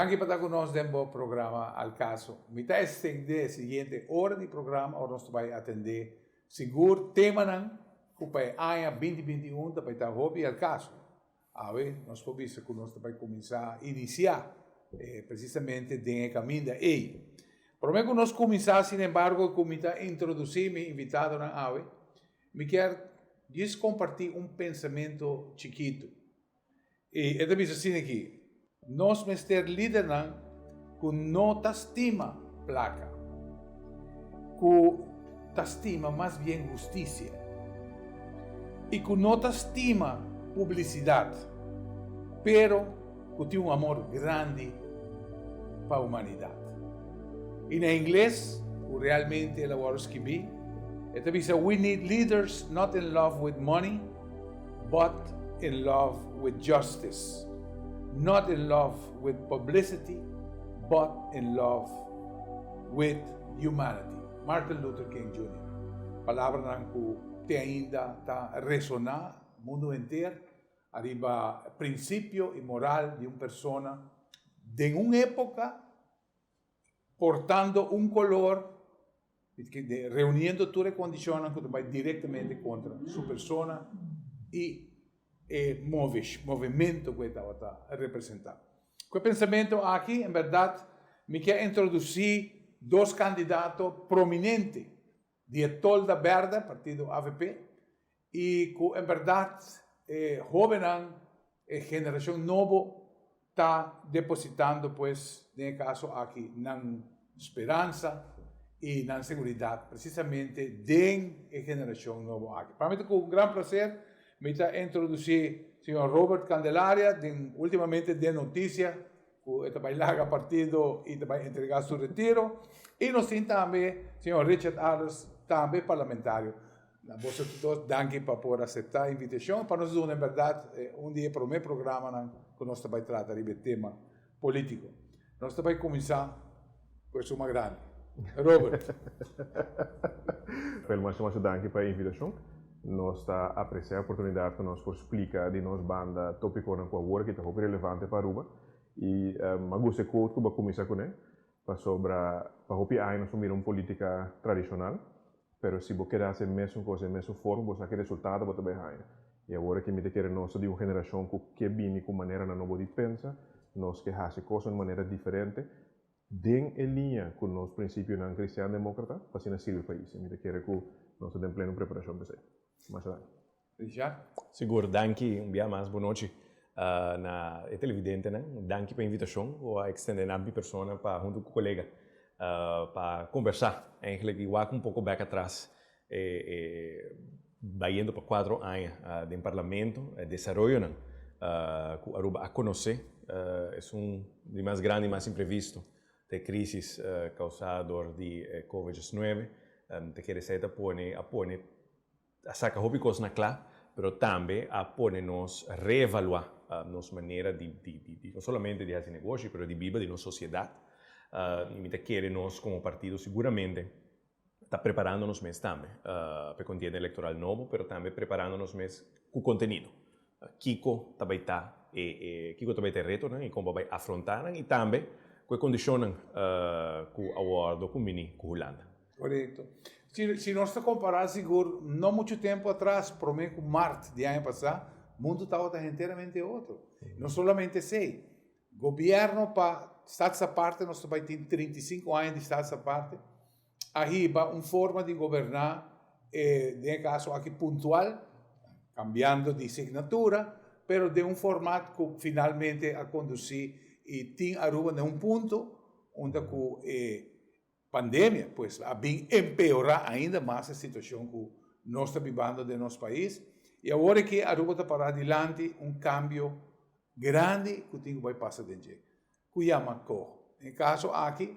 Danki pa ta ku nos den bo programa Al Caso. Mi ta extendé e siguiente ora di programa ora nos ta bai atendé sigur temanan ku pa e aña binti 21 ta bai ta hopi al caso. Awe nos por bisa ku nos ta bai kuminsá inisiá presisamente den e kaminda ei. Promé ku nos kuminsá, sinembargo, ku mi ta introdusí mi invitadonan awe, mi kier djis kompartí un pensamentu chikitu. I e ta bisa asina aki, Nos mester lidernan ku no ta stima plaka, ku ta stima mas bien hustisia, i ku no ta stima publisidat, pero ku tin un amor grandi pa humanidat. I na ingles, ku realmente el a wòrdu skibí, e ta bisa, We need leaders not in love with money, but in love with justice, not in love with publicity, but in love with humanity. Martin Luther King Jr. Palabranan ku te ainda ta resoná mundu henter ariba prinsipio i moral di un persona den un époka portando un kolor, reuniendo tur e kondishonnan ku ta bai direktamente kontra su persona i e movimento ku e tabata representá. Ku e pensamentu aki, en bèrdat, mi ke a introdusí dos kandidato prominente di e Tolda Bèrdè, partido avp, i ku en bèrdat e hóbennan, e generashon nobo ta depositando pues den e kaso aki nan speransa i nan seguridat presisamente den e generashon nobo aki. Pa mi ta ku un gran plaser mi ta introdusí señor Robert Candelaria den ultimamente den notisia ku e ta bai laga partido i ta bai entregá su retiro i nos tin tambe señor Richard Arends tambe parlamentario. Na boso tur dos danki pa por aseptá e invitashon pa nos duna en bèrdat un di e promé programanan ku nos ta bai trata riba e tema polítiko. Nos ta bai kuminsá ku e suma grandi. Robert. Wel, masha masha danki pa e invitashon. Nos ta apresiá e oportunidat ku nos por splika di nos banda tópikonan ku awor aki ta hopi relevante pa Aruba. I mi a gusta e quote ku bo a kuminsá kuné, pasobra pa hopi aña nos por mira un polítika tradishonal. Pero si bo keda hasi e mesun kos, e mesun forma, bo sa ki resultado bo ta bai haña. I awor aki mi ta kere nos ta di un generashon ku ke bini ku maneranan nobo di pensa, nos ke hasi kos na un manera diferente, den e liña ku nos prinsipionan kristian-demokrata, pa asina sirbi pais. I mi ta kere ku nos ta den pleno preparashon pa esei. Masha danki. Richard. Sigur, danki un bia mas. Bonochi na e televidentenan. Danki pa e invitashon ku a ekstende na mi persona pa huntu ku kolega pa kombersá. Eigenlijk i wak un poko bek atras bayendo pa kuatro aña den parlamento, e desaroyonan ku Aruba a konosé esun di mas grandi i mas imprevisto ta e krisis kousá dor di e covid diesnuebe. Ta kere esei ta pone a pone A saka hopi kos na kla, pero tambe a pone nos reevaluá nos manera di di no solamente di hasi negoshi, pero di biba di nos sosiedat. I mi ta kere nos komo partido siguramente ta preparando nos mes tambe pa e kontienda elektoral nobo, pero tambe preparando nos mes ku kontenido. Kiko ta bai ta e kiko ta bai ta e retonan i kon pa bai afrontá nan i tambe ku e kondishonnan ku a wòrdu kumbini ku Hulanda. Korekto. Si si nos ta kompará sigur no muchu tempu atras, promé ku mart di aña pasá, mundu tabata henteramente otro. No solamente esei, gobièrnu pa Status Aparte, nos ta bai tin 35 aña di Status Aparte, a hiba un forma di goberná, den e kaso aki puntual, kambiando di signatura, pero den un format ku finalmente a kondusí i tin Aruba na un punto unda ku e pandemia pues a bin empeorá ainda mas e situashon ku nos ta bibando den nos pais i awor aki Aruba ta pará dilanti un kambio grandi ku tin ku bai pasa den dje ku yama ko. Den e kaso aki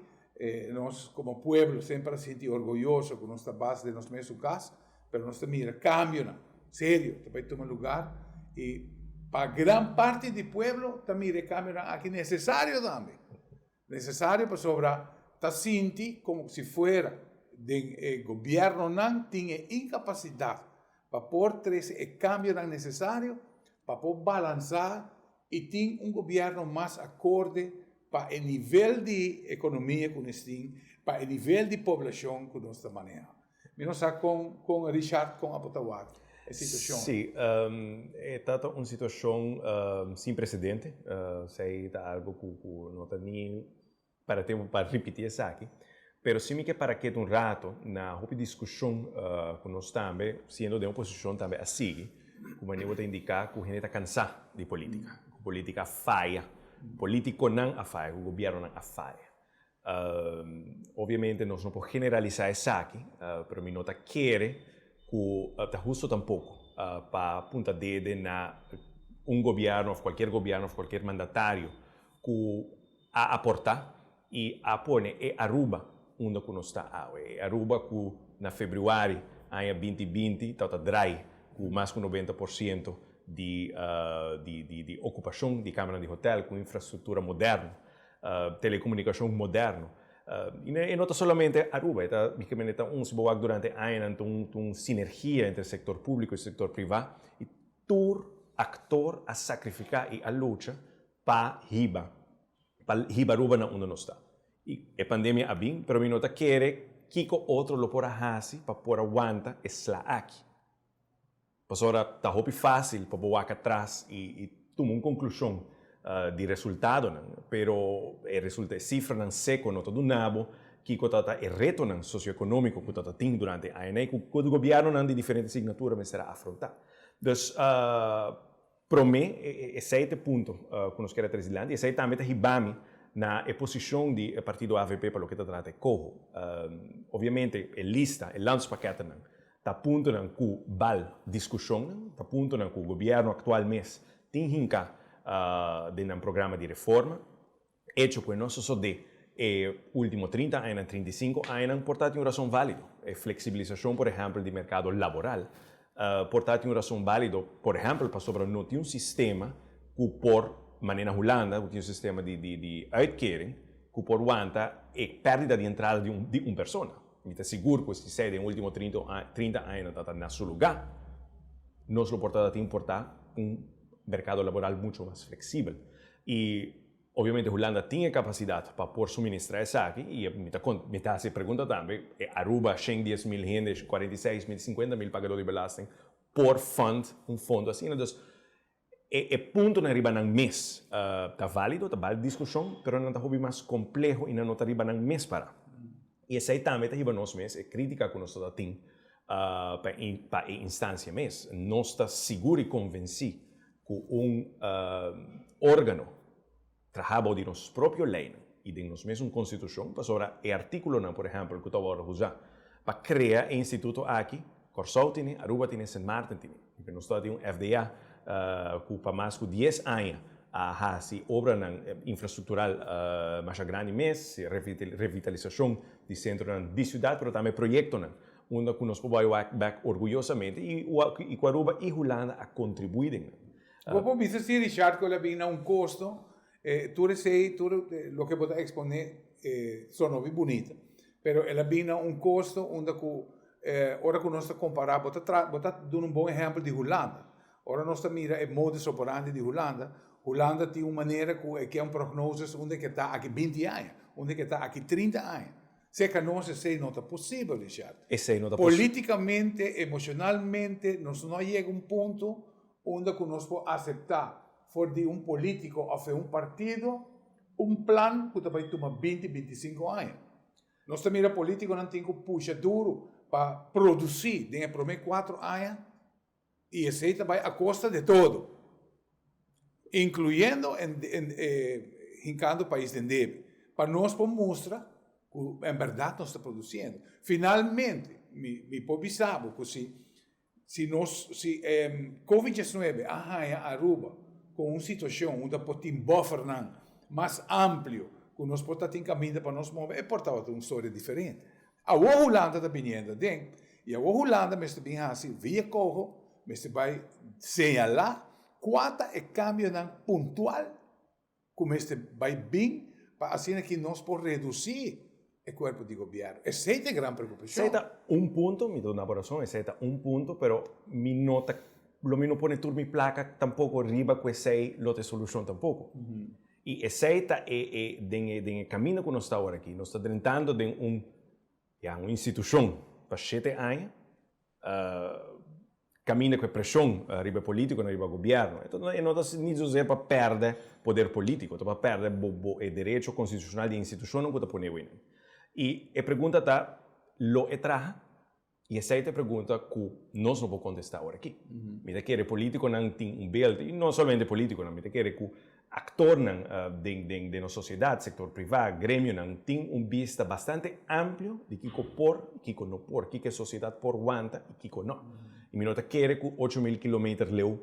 nos komo pueblo semper a sinti orguyoso ku nos ta bas den nos mesun kas pero nos ta mira kambionan serio ta bai tuma lugar i pa gran parti di pueblo ta mira e kambionan aki nesesario tambe. Necesario pasobra ta sinti como si fuera den e gobiernonan tin e incapacidad pa por trece e cambionan necesario pa por balansa y tin un gobierno mas acorde. pa e nivel di ekonomia ku nos tin, pa e nivel di poblashon ku nos ta maneha. Mi no sa kon kon Richard kon abo ta wak e situashon. Sí, e ta ta un situashon sin presedente, esei ta algu ku ku no ta ni para tempu pa ripití esaki, pero si mi ke para keda un rato na hopi diskushon ku nos tambe siendo den oposishon tambe a sigui, ku manera bo ta indiká ku hende ta kansá di polítika, ku polítika a faya, polítikonan a faya, ku gobièrnunan a faya. Obviamente nos no por generalisá esaki, pero mi no ta kere ku ta husto tampoko pa punta dede na un gobièrnu òf kualkier gobièrnu òf kualkier mandatario ku a aportá i a pone e Aruba unda ku nos ta awe. E Aruba ku na febrüari aña 2020 tabata drai ku mas ku 90% di di okupashon di kameranan di hotèl ku infrastruktura moderno. Telecomunicacion moderno. Y no ta solamente Aruba, e ta básicamente ta un, si bo wak durante añanan ta un ta un sinergia entre sector publico y sector priva y tur actor a sacrifica y a lucha pa hiba, pa hiba Aruba na unda nos ta. Y e pandemia a bin, pero mi no ta kere kico otro lo por a haci pa por a wanta e sla aki. Pasobra ta hopi fásil pa bo wak atras i tuma un konklushon di resultadonan, pero e resulta e sifranan seko no ta duna bo kiko ta ta e retonan sosioekonómiko ku ta ta tin durante e añanan i ku gobièrnunan di diferente signatura mester a afrontá. Dus, promé, esei ta e punto ku nos kier a trese dilanti i esei tambe ta hiba mi na e posishon di e partido avp pa loke ta trata e koho. Obviamente e lista, e landspakketennan Ta puntonan ku bal diskushonnan, ta puntonan ku gobièrnu aktual mes tin hinká den nan programa di reforma. Echo ku e no sosodé e último 30 añanan, 35 añanan por ta tin un rason válido. E fleksibilisashon por ehèmpel di merkado laboral por ta tin un rason válido, por ehèmpel pasobra no tin un sistema ku por, manera na Hulanda ku tin un sistema di di uitkering ku por wanta e pèrdida di entrada di un persona. Mi ta sigur ku si esei den ultimo 30 añanan ta ta na su lugá, nos lo por ta tin por ta un merkado laboral mucho mas fleksibel. I obviamente Hulanda tin e kapasidat pa por suministrá esaki i mi ta mi ta hasi e pregunta tambe, e Aruba 110.000 hende, 46.000, 50.000 pagadó di belasting por fund un fondo asina? Dus E puntonan riba nan mes ta válido, ta bal diskushon, pero nan ta hopi mas kompleho i nan no ta riba nan mes pará. I esei tambe ta hiba nos mes, e krítika ku nos ta tin pa pa e instansia mes. Nos ta sigur i konvensí ku un órgano traha bou di nos propio leinan i den nos mesun konstitushon, pasobra e artíkulonan, por ehèmpel, ku ta wòrdu usá pa krea e instituto aki, Kòrsou tene, Aruba tene, Sint Maarten tene. Porque nos ta tin un FDA ku pa mas ku dies aña a hasi obranan infrastruktural masha grandi mes, revitalisashon di sentronan di siudat, pero tambe proyektonan unda ku nos por bai wak bèk orguyosamente i ku Aruba i Hulanda a kontribuí den nan. Bo por bisa si Richard ku el a bin na un kosto, tur esei, tur loke bo ta eksponé sona hopi bunita, pero el a bin na un kosto unda ku ora ku nos ta kompará, bo ta tra, bo ta duna un bon ehèmpel di Hulanda. Ora nos ta mira e modus operandi di Hulanda, Hulanda tin un manera ku e ke un prognosis unda ke ta aki 20 aña, unda ke ta aki 30 aña. Serka nos esei no ta posibel, Richard. Esei no ta Polítikamente, emoshonalmente, nos no a yega un punto unda ku nos por aseptá for di un polítiko òf e un partido un plan ku ta bai tuma 20, 25 aña. Nos ta mira polítikonan tin ku pusha duru pa produsí den e promé 4 aña i esei ta bai a kosta de todo, inkluyendo hinkando pais den debe, pa nos por mustra ku en bèrdat nos ta produsiendo. Finalmente, mi por bisa bo ku si Si nos, si Covid 19 a haña Aruba con un situacion unda por tin buffernan mas amplio cu nos por ta tin caminda pa nos move, e por tabata un storia diferente. Awor Hulanda ta biniendo aden y awor Hulanda mester bin haci via coho, mester bay señala cua ta e cambionan puntual ku mester bai bin pa asina ki nos por redusí e kuerpo di gobièrnu. Esei ta e gran preokupashon. Esei ta un punto, mi ta duna bo rason, esei ta un punto, pero mi no ta, lo mi no pone tur mi plaka tampoko riba ku esei lo ta e solushon tampoko. I esei ta e e den e den e camino cu nos ta awor aki. Nos ta drentando den un ya un institucion pa shete aña caminda cu e presion riba e politiconan riba gobierno. Enton e no ta ni zozeer pa perde poder politico, ta pa perde bo bo e derecho constitucional di e institucionnan cu ta pone bo einan. I e pregunta ta, lo e traha? I esei ta e pregunta ku nos no por kontestá ora aki. Mi ta kere polítikonan tin un beeld, i no solamente polítikonan, mi ta kere ku aktornan den den den nos sosiedat, sektor privá, gremionan, tin un bista bastante amplio di kiko por i kiko no por, kiko e sosiedat por wanta i kiko no. I mi no ta kere ku 8000 kilometer leu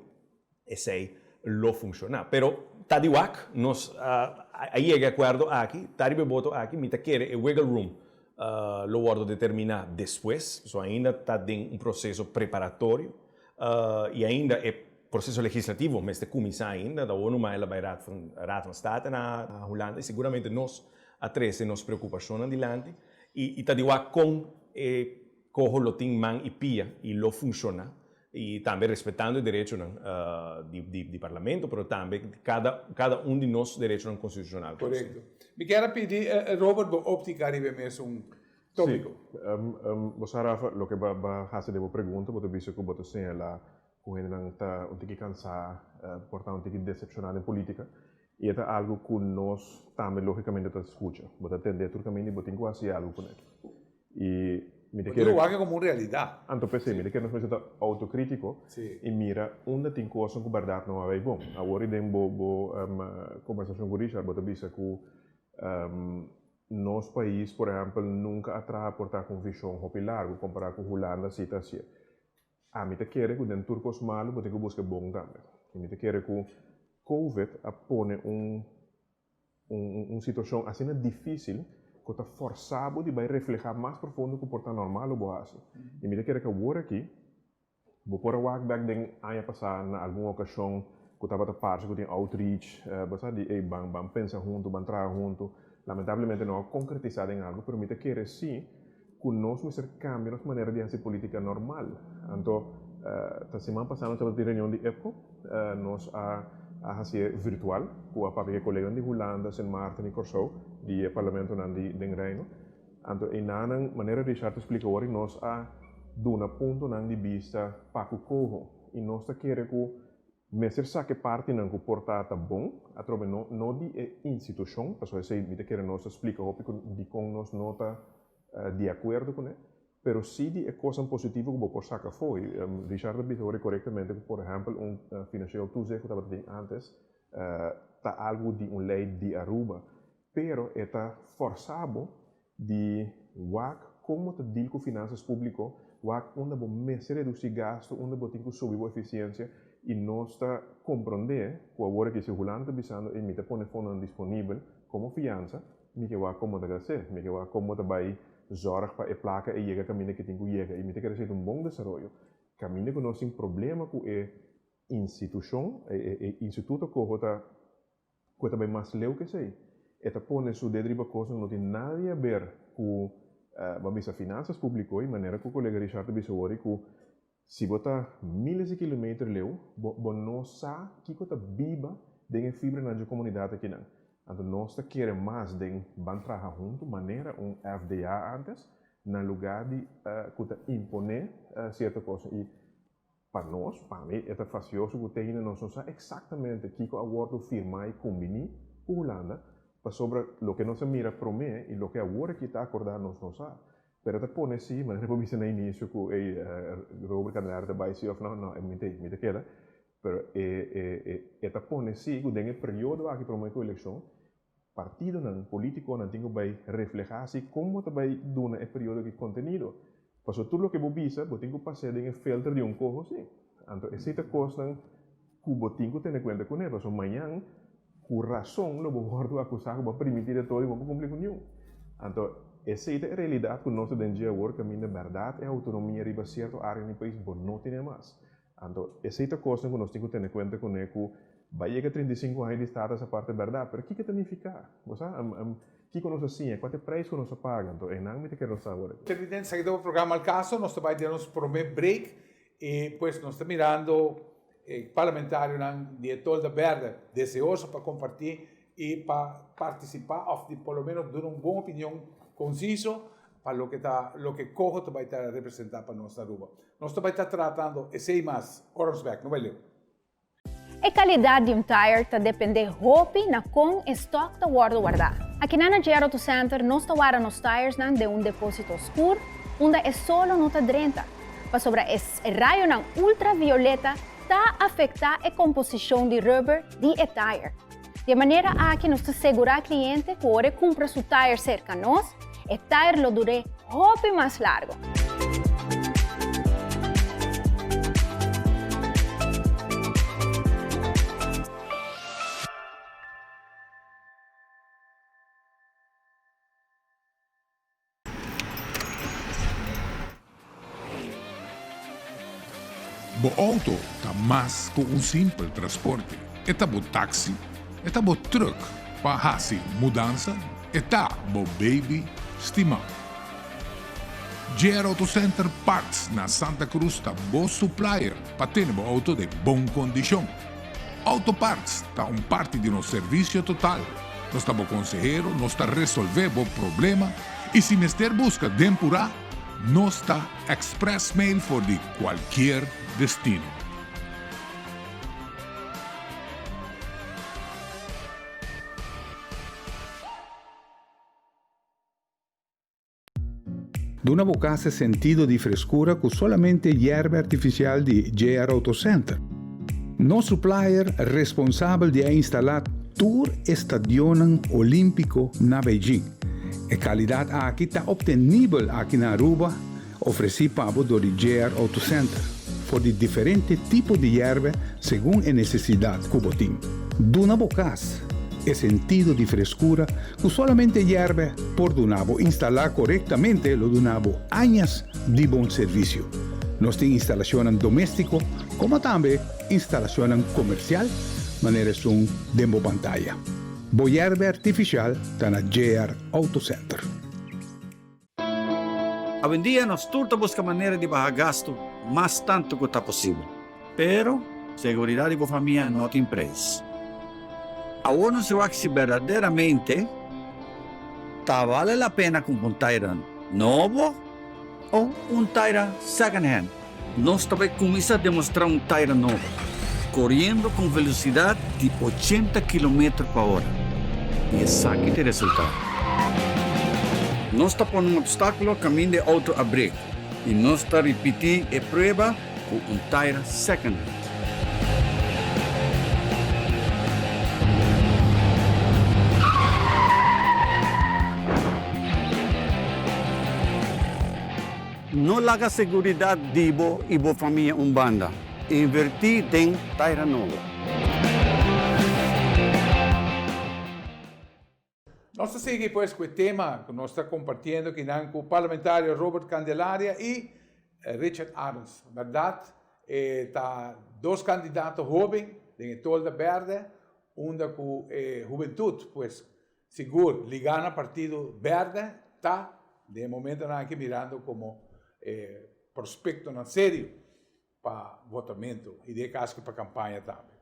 Esei lo funciona. Pero ta di wak, nos a yega e acuerdo aki, ta riba e boto aki, mi ta kere e wiggle room lo wordo determina despues, so ainda ta den un proceso preparatorio y ainda e proceso legislativo mester cuminsa ainda, ta awor numa el a bay Raad van Raad van State na Hulanda y seguramente nos a trece nos preocupacionnan dilanti y ta di wak con e coho lo tin man y pia y lo funciona I tambe respetando e derechonan di Parlamento, pero tambe kada kada un di nos derechonan konstitushonal. Korekto. Mi kier a pidi Robert bo optika riba e mesun topiko. Si. Bo sa Rafa, loke bo a hasi den bo pregunta, bo ta bisa ku bo ta señalá ku hendenan ta un tiki kansá, por ta un tiki desepshoná den politika. I e ta algu ku nos tambe lógikamente ta skucha. Bo ta tendé tur kaminda i bo tin ku hasi algu kuné. I mi ta kere. Bo tin wak komo un realidat. Anto p'esei mi ta kere nos mester ta outokritiko i mira unda tin kosnan ku bèrdat no a bai bon. Awor i den bo bo kombersashon ku Richard bo ta bisa ku nos pais por ehèmpel nunka a traha por ta ku un vishon hopi largu kompará ku Hulanda si ta hasié. Ami ta kere ku den tur kos malu bo tin ku buska e bon tambe. I mi ta kere ku Covid a pone un Un situacion asina dificil cu ta forsa bo di bay refleha mas profundo cu por ta normal lo bo haci. Y mi ta kere cu awor aki bo por a wak bek den aña pasa na algun ocasion cu tabata parce cu tin outreach, bo sa di ey ban ban pensa hunto, ban traha hunto. Lamentablemente no a concretisa den algo pero mi ta kere si cu nos mester cambia nos manera di haci politica normal. Anto, ta siman pasa nos tabata tin reunion di EPCO, nos a hacié virtual cu a papia cu e coleganan di Hulanda, Sint Maarten y Corsou, di e parlamentonan di den Reino. Anto einanan, manera Richard ta splica awor, nos a duna puntonan di bista pa cu coho y nos ta kere cu Mester sa ke partinan ku por ta ta bon, atrobe no no di e institushon, pasobra esei mi ta kere nos ta splika hopi ku dikon nos no ta di akuerdo kuné, pero si di e kosnan positivo ku bo por saka afó. I Richard a bisa hopi korektamente ku por ehèmpel un financieel toezicht ku tabata tin ántes ta algu di un lei di Aruba, pero e ta fòrsa bo Di wak kon bo ta deal ku finansas públiko, wak unda bo mester redusí gastu, unda bo tin ku subi bo efisiensia i nos ta komprondé ku awor aki si Hulanda ta bisando ey mi ta pone fondonan disponibel komo fiansa, mi ke wak kon bo ta gast'é, mi ke wak kon bo ta bai zòrg pa e plaka ei yega kaminda ke tin ku yega i mi ta kere si ta un bon desaroyo. Kaminda ku nos tin problema ku e institushon, e instituto koho ta Ku e ta bai mas leu ku esei. E ta pone su ded riba kosnan ku no tin nada di haber ku, bo a bisa, finansas públiko i manera ku kolega Richard a bisa wor ku si bo ta miles di kilometer leu, bo bo no sa kiko ta biba den e fibranan dje komunidat akinan. Anto nos ta kere mas den ban traha huntu manera un FDA antes na lugá di ku ta imponé sierto kosnan. I Pa nos, pa mi, e ta fasioso ku te hende nos no sa eksaktamente kiko a wòrdu firmá i kumbiní ku Hulanda, pasobra loke nos a mira promé i loke awor aki ta akordá nos no sa. Pero ta pone si, manera bo bisa na inisio ku ey Robert Candelario ta bai si òf no, no, mi ta mi ta keda. Pero e e e ta pone si ku den e periodo aki promé ku elekshon, Partidonan politiconan tin cu bay refleha si con bo ta bay duna e periodo aki contenido. Pasobra tur loke bo bisa bo tin cu pas'é den e filter di un coho si. Anto esey ta cosnan cu bo tin cu tene cuenta cune pasobra mañan cu razon lo bo wordo acusa cu bo a primiti de todo y bo no por cumpli cu niun. Anto esey ta e realidad cu nos ta den dje awor caminda berdad e autonomia riba cierto area den e pais bo no tene mas. Anto esey ta cosnan cu nos tin cu tene cuenta cune cu Bai yega 35 aña di status aparte bèrdat, pero kiko ta nifiká? Bo sa? Kiko nos a siña? Kua ta e preis ku nos a paga? Anto einan mi ta kere nos sa awor aki. Televidente, esaki ta bo programa Al Caso. Nos ta bai den nos promé break i pues nos ta mirando e parlamentarionan di e Tolda Bèrdè deseoso pa kompartí. i pa partisipá òf di por lo ménos duna un bon opinion konsiso pa loke ta loke Coho ta bai ta representá pa nos na Aruba. Nos ta bai ta tratando esei mas ora nos bèk. No bai leu. E kalidat di un tire ta dependé hopi na kon e stòk ta wòrdu wardá. Akinan na JR Auto Center nos ta warda nos tiresnan den un depósito skur unda e solo no ta drenta, pasobra e rayonan ultravioleta ta afektá e komposishon di rubber di e tire. Di e manera aki nos ta segurá kliente ku ora e kumpra su tire serka nos, e tire lo dur'é hopi mas largo. Bo auto ta mas ku un simpel transporte. E ta bo taxi, e ta bo truck pa hasi mudansa, e ta bo baby stimá. JR Auto Center Parts na Santa Cruz ta bo supplier pa tene bo auto den bon kondishon. Auto Parts ta un parti di nos servicio total. Nos ta bo consehero, nos ta resolve bo problema y si mester busca den pura, nos ta express mail for di cualkier destino. Duna bo kas e sentido di freskura ku solamente yerba artifisial di JR Auto Center. Nos supplier responsabel di a instalá tur e stadionnan olímpiko na Beijing. E kalidat aki ta optenibel aki na Aruba, ofresí pa bo dor di JR Auto Center, for di diferente tipo di yerba segun e nesesidat ku bo tin. Duna bo kas e sentido di freskura Ku solamente yèrbe por duna bo instalá korektamente lo duna bo añas di bon servisio. Nos tin instalashonnan doméstiko komo tambe instalashonnan komersial manera esun den bo pantaya. Bo yèrbe artifisial ta na JR Auto Center. Awendia nos tur ta buska manera di baha gastu mas tantu ku ta posibel. Pero, seguridat di bo famia no tin preis. Awor nos wak si berdaderamente ta bale la pena kumpra un taira nobo o un taira second hand. Nos ta bai kuminsá demostrá un taira nobo, koriendo ku un velosidat di ochenta kilometer pa ora. I esaki ta e resultado. Nos ta pone un opstákulo kaminda e outo a brek i nos ta ripití e prueba ku un taira second hand. No laga seguridat di bo i bo famia un banda. Invertí den taira nobo. Nos ta sigui pues cu e tema cu nos ta compartiendo akinan cu Parlamentario Robert Candelaria y Richard Arends. Berdad e ta dos candidato hoben den e tolda berde unda cu e hubentud pues Sigur, ligá na partido bèrdè ta den e momentonan aki mirando komo e prospektonan serio pa votamentu i den e kaso aki pa kampaña tambe.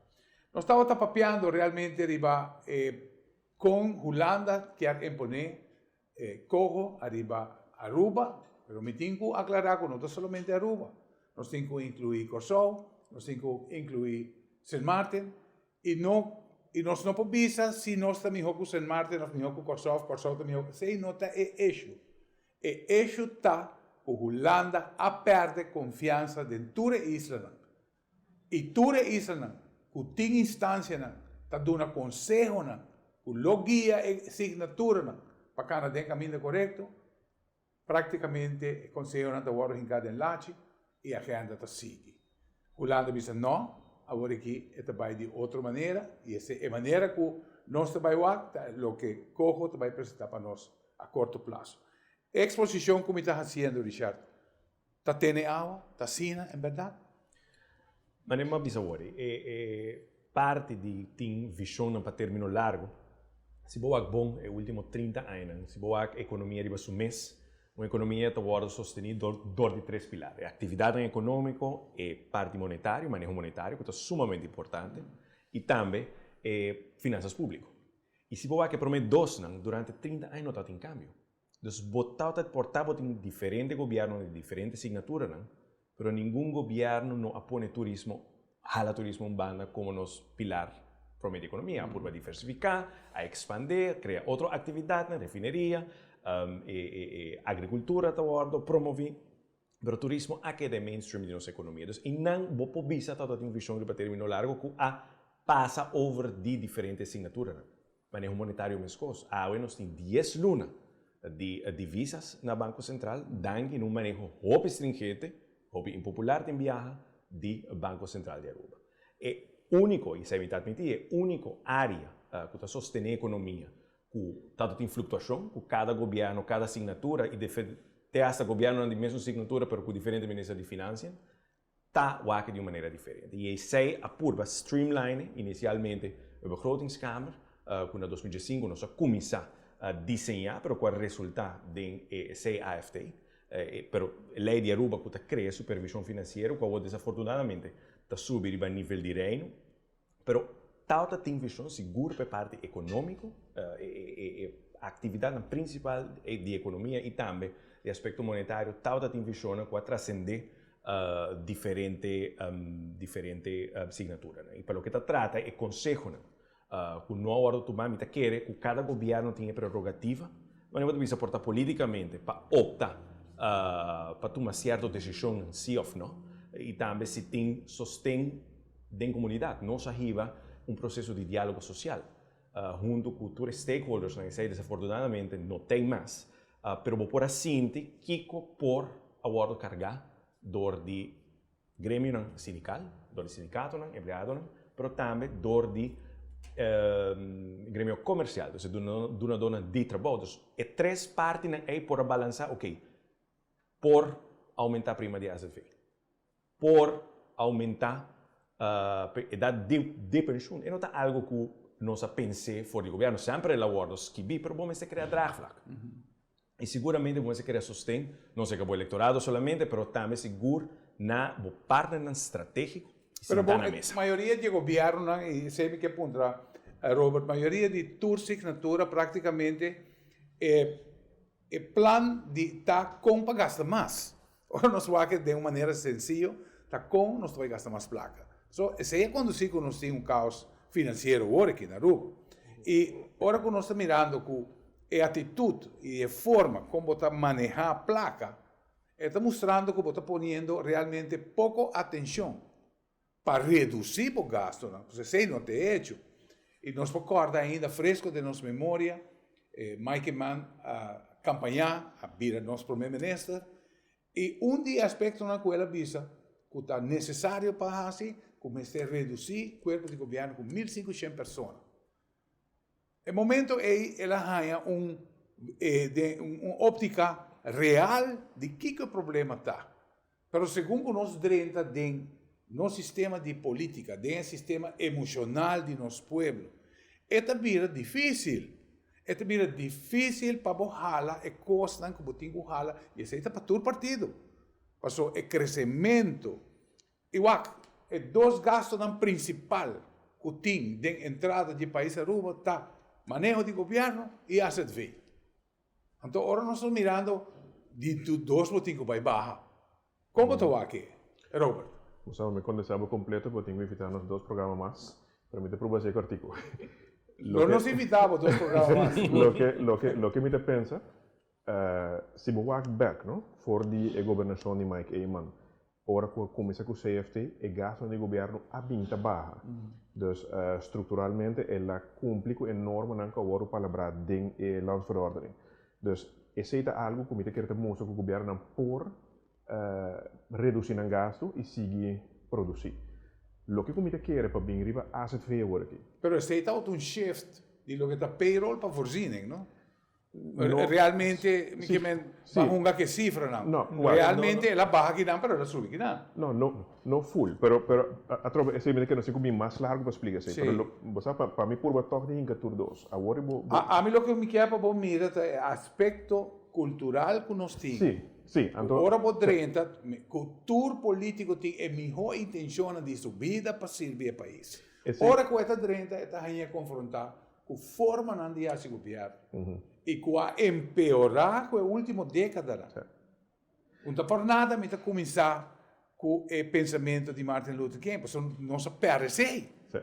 Nos tabata papiando realmente riba e kon Hulanda kier imponé e koho ariba Aruba, pero mi tin ku aklará ku no ta solamente Aruba, nos tin ku inkluí Kòrsou, nos tin ku inkluí Sint Maarten I no, i nos no por bisa si nos ta mihó ku Sint Maarten òf mihó ku Kòrsou òf Kòrsou ta mihó ku, esei no ta e eshu. E eshu ta ku Hulanda a pèrdè konfiansa den tur e islanan. I tur e islanan ku tin instansianan ta duna konsehonan ku lo guia e signaturanan pa kana den kaminda korekto, Práktikamente e konsehonan ta wòrdu hinká den lachi i agenda ta sigui. Hulanda bisa nò, awor aki e ta bai di otro manera i esei e manera ku nos ta bai wak ta loke Coho ta bai presentá pa nos a korto plaso. E eksposishon ku mi ta hasiendo, Richard, ta tene awa? Ta asina en bèrdat? Manera mi a bisa awor, e parti di tin vishonnan pa término largu, si bo wak bon e último trinta añanan, si bo wak ekonomia riba su mes, un ekonomia ta wòrdu sostení dor dor di tres pilar, e aktividatnan ekonómiko, e parti monetario, maneho monetario ku ta sumamente importante, i tambe e finansas públiko. I si bo wak e promé dosnan, durante 30 aña no tabatin kambio. Dus bo tabata por tabatin diferente gobièrnu di diferente signaturanan, pero ningun gobièrnu no a pone turismo, hala turismo un banda komo nos pilar promé di ekonomia. A purba diversifiká, a ekspandé, krea otro aktividatnan, refineria, e agrikultura ta wòrdu promoví, pero turismo a keda e mainstream di nos ekonomia. Dus einan bo por bisa tabata tin un vishon riba término largu ku a pasa over di diferente signaturanan. Maneho monetario meskos. Awe nos tin dies luna di divisas na Banko Sentral danki na un maneho hopi stringente, hopi impopular tin biaha, di Banko Sentral di Aruba. E úniko, i esei mi ta atmití, e úniko área ku ta sostené ekonomia ku tantu tin fluktuashon, ku kada gobièrnu, kada signatura i te hasta gobièrnunan di mesun signatura pero ku diferente minister di finansia, ta wak di un manera diferente. I esei a purba streamline inisialmente e begrotingskamer, ku na 2005 nos a kuminsá diseñá, pero ku a resultá den e CAFT, pero e lei di Aruba ku ta krea supervishon finansiero, ku awor desafortunadamente ta subi riba nivel di Reino. Pero tabata tin vishon sigur pa e parti ekonómiko, e aktividatnan prinsipal di ekonomia i tambe di aspekto monetario tabata tin vishonnan ku a trasendé diferente diferente signaturanan. I pa loke ta trata e konsehonan ku no a wòrdu tumá mi ta kere ku kada gobièrnu tin e prerogativa, manera bo ta bisa por ta polítikamente pa opta pa tuma sierto desishonnan si òf no i tambe si tin sosten Den komunidat nos a hiba un proseso di diálogo sosial huntu ku tur e stakeholdersnan, esei desafortunadamente no ten mas, pero bo por a sinti kiko por a wòrdu kargá dor di gremionan sindikal, dor di sindikatonan, empleadonan, pero tambe dor di gremio komersial, dus e dunadónan di trabou. Dus e tres partinan ei por a balansá, oke, por oumentá prima di azv. Por aumentá edat di penshun. E no ta algu ku nos a pens'é for di gobièrnu. Semper el a wòrdu skibí, pero bo mester krea draagvlak. I siguramente bo mester krea sosten, no serka bo elektorado solamente, pero tambe sigur na bo partnernan stratégiko i sintá na mesa. Pero bo, mayoria di e gobièrnunan, i esei mi ke puntra Robert, mayoria di tur signatura práktikamente e E plan di ta kon pa gasta mas. Ora nos wak den un manera sensiyo, ta kon nos ta bai gasta mas plaka. So, esei a kondusí ku nos tin un kaos finansiero awor aki na Aruba. I ora ku nos ta mirando ku e atitut i e forma kon bo ta manehá plaka, e ta mustrando ku bo ta poniendo realmente poko atenshon pa redusí bo gastunan, pues esei no ta e hecho. I nos por kòrda ainda fresko den nos memoria, Mike Eman a kampañá, a bira nos promé minister, i un di e aspektonan ku el a bisa ku ta nesesario pa hasi, ku mester redusí kuerpo di gobièrnu ku 1500 persona. E momento ei el a haña un un óptika real di kiko e problema ta. Pero segun ku nos drenta den nos sistema di polítika, den e sistema emoshonal di nos pueblo, e ta bira difísil. E ta bira difísil pa bo hala e kosnan ku bo tin ku hala, i esei ta pa tur partido. Pasobra e kresementu I wak, e dos gastonan prinsipal ku tin den entrada di pais Aruba ta maneho di gobièrnu i azv. Anto ora nos ta mirando di tur dos bo tin ku bai baha. Kon bo ta wak e, Robert? Bo sa, mi kontestá bo kompleto, bo tin ku invitá nos dos programa mas, pero mi ta proba hasi e kòrtiku. Lo nos invitá bo dos programa mas. Loke, loke, loke mi ta pensa, si bo wak bèk, no, for di e gobernashon di Mike Eman, Ora cu a cuminsa cu CFT, e gastonan di gobierno a bin ta baha. Dus structuralmente el a cumpli cu e normanan cu a wordo palabrá den e landsverordening. Dus esey ta algo cu mi ta kere ta mustra cu gobiernonan por reduci nan gasto y sigui produci. Loke cu mi ta kere pa bin riba azv awor aki. Pero esey ta otro un shift di loke ta payroll pa voorziening, no? No, realmente, mi ke men, ba hunga ke sifranan. No, realmente el a baha kinan, pero el a subi kinan. No, no, no full, pero, pero atrobe esei mi ta kere no ku bin mas largu pa splika esei, pero lo, bo sa, pa, pa mi purba tòg di hinka tur dos. Awor bo, bo. Ami loke mi kier pa bo mira ta e aspekto kultural ku nos tin. Sí, sí, anto. Ora bo drenta, ku tur polítiko tin e mihó intenshonnan di su bida pa sirbi e pais. Ora ku e ta drenta, e ta hañ'é konfrontá. ku formanan di hasi gobièrnu i ku a empeorá ku e último dékadanan. Un ta por nada mi ta kuminsá ku e pensamentu di Martin Luther King, pasobra nos a pèrdè esei. Sí.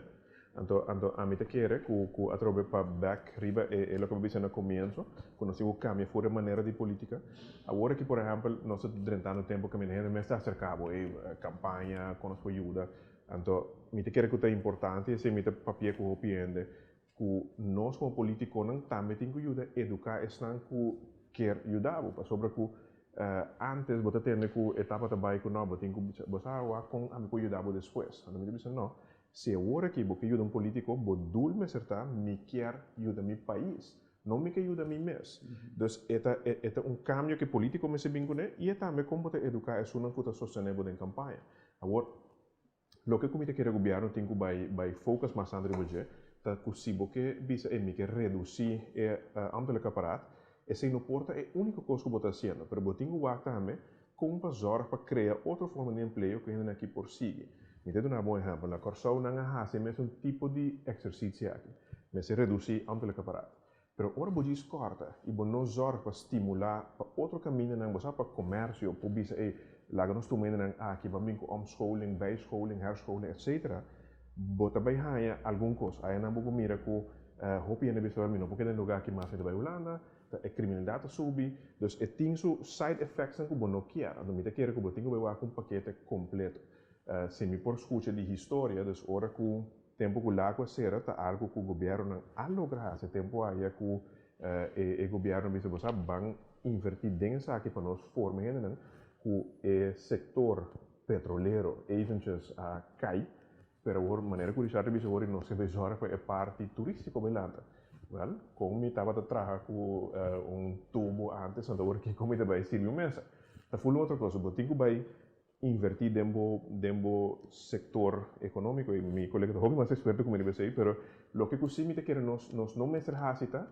Anto, anto ami ta kere ku ku atrobe pa bèk riba e e loke bo bisa na komienso, ku nos tin ku kambia for e manera di politika. Awor aki por ehèmpel nos ta drentando tempu kaminda hende mes ta aserká bo, ey, kampaña, kon nos por yuda. Anto mi ta kere ku ta importante esei mi ta papia ku hopi hende ku nos komo politikonan tambe tin ku yuda eduká esnan ku kier yuda bo, pasobra ku antes bo ta tende ku e tabata bai ku no, bo tin ku bisa, bo sa wak kon ami por yuda bo despues. Anto mi ta bisa no, si awor aki bo ke yuda un politiko, bo doel mester ta mi kier yuda mi pais, no mi ke yuda mi mes. Dus e ta e ta un kambio ku e politiko mester bin kuné i e tambe kon bo ta eduká esunnan ku ta sostené bo den kampaña. Awor. Loke ku mi ta kere gobièrnu tin ku bai bai focus mas tantu riba dje ta ku si bo ke bisa e mi ke redusí e ambtelijk apparaat, esei no por ta e úniko kos ku bo ta hasiendo, pero bo tin ku wak tambe kon pa zòrg pa krea otro forma di empleo ku hendenan aki por sigui. Mi ta duna bo un ehèmpel, na Kòrsou nan a hasi e mesun tipo di eksersitio aki, mester redusí ambtelijk apparaat. Pero ora bo djis kòrta i bo no zòrg pa stimulá pa otro kamindanan, bo sa pa komersio por bisa ey, laga nos tuma hendenan aki, ban bin ku omscholing, bijscholing, herscholing, etcetera, bo ta bai haña algun kos. Ayanan bo por mira ku hopi hende bisa mi no por keda den lugá aki mas, mi ta bai Hulanda, ta e kriminalidat ta subi. Dus e tin su side effectsnan ku bo no kier. Anto mi ta kere ku bo tin ku bai wak un pakete kompleto. Si mi por skucha di historia, dus ora ku Tempu ku Lago a sera ta algu ku gobièrnunan a logra hasi. Tempu aya ku e gobièrnu bisa bo sa ban invertí den esaki pa nos forma hendenan ku e sektor petrolero eventjes a kai. Pero awor manera ku Richard a bisa awor nos ke bezorg pa e parti turístiko bai lanta. Wèl, kon mi tabata traha ku un tubo ántes anto awor kiko mi ta bai sirbi un mesa? Ta ful otro kos. Bo tin ku bai inverti den bo den bo sector economico y mi colega ta hopi mas experto cu mi riba esey pero loke cu si mi ta kere nos nos no mester haci ta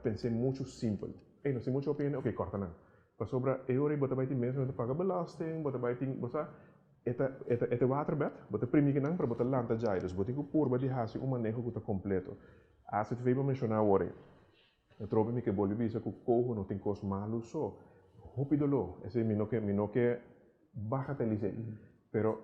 pense mucho simpel ey nos tin mucho hopi hende ok corta nan pasobra e ora ey bo ta bay tin mes bo ta paga belasting bo ta bay tin bo sa e ta e ta e ta waterbed bo ta primi kinan pero bo ta lanta djai dus bo tin cu purba di haci un maneho cu ta completo AZV bo menciona awor ey. Atrobe mi ke bolbe bisa ku koho no tin kos malu so. Hopi doló. Esei mi no ke mi no ke bagatelis'é. Pero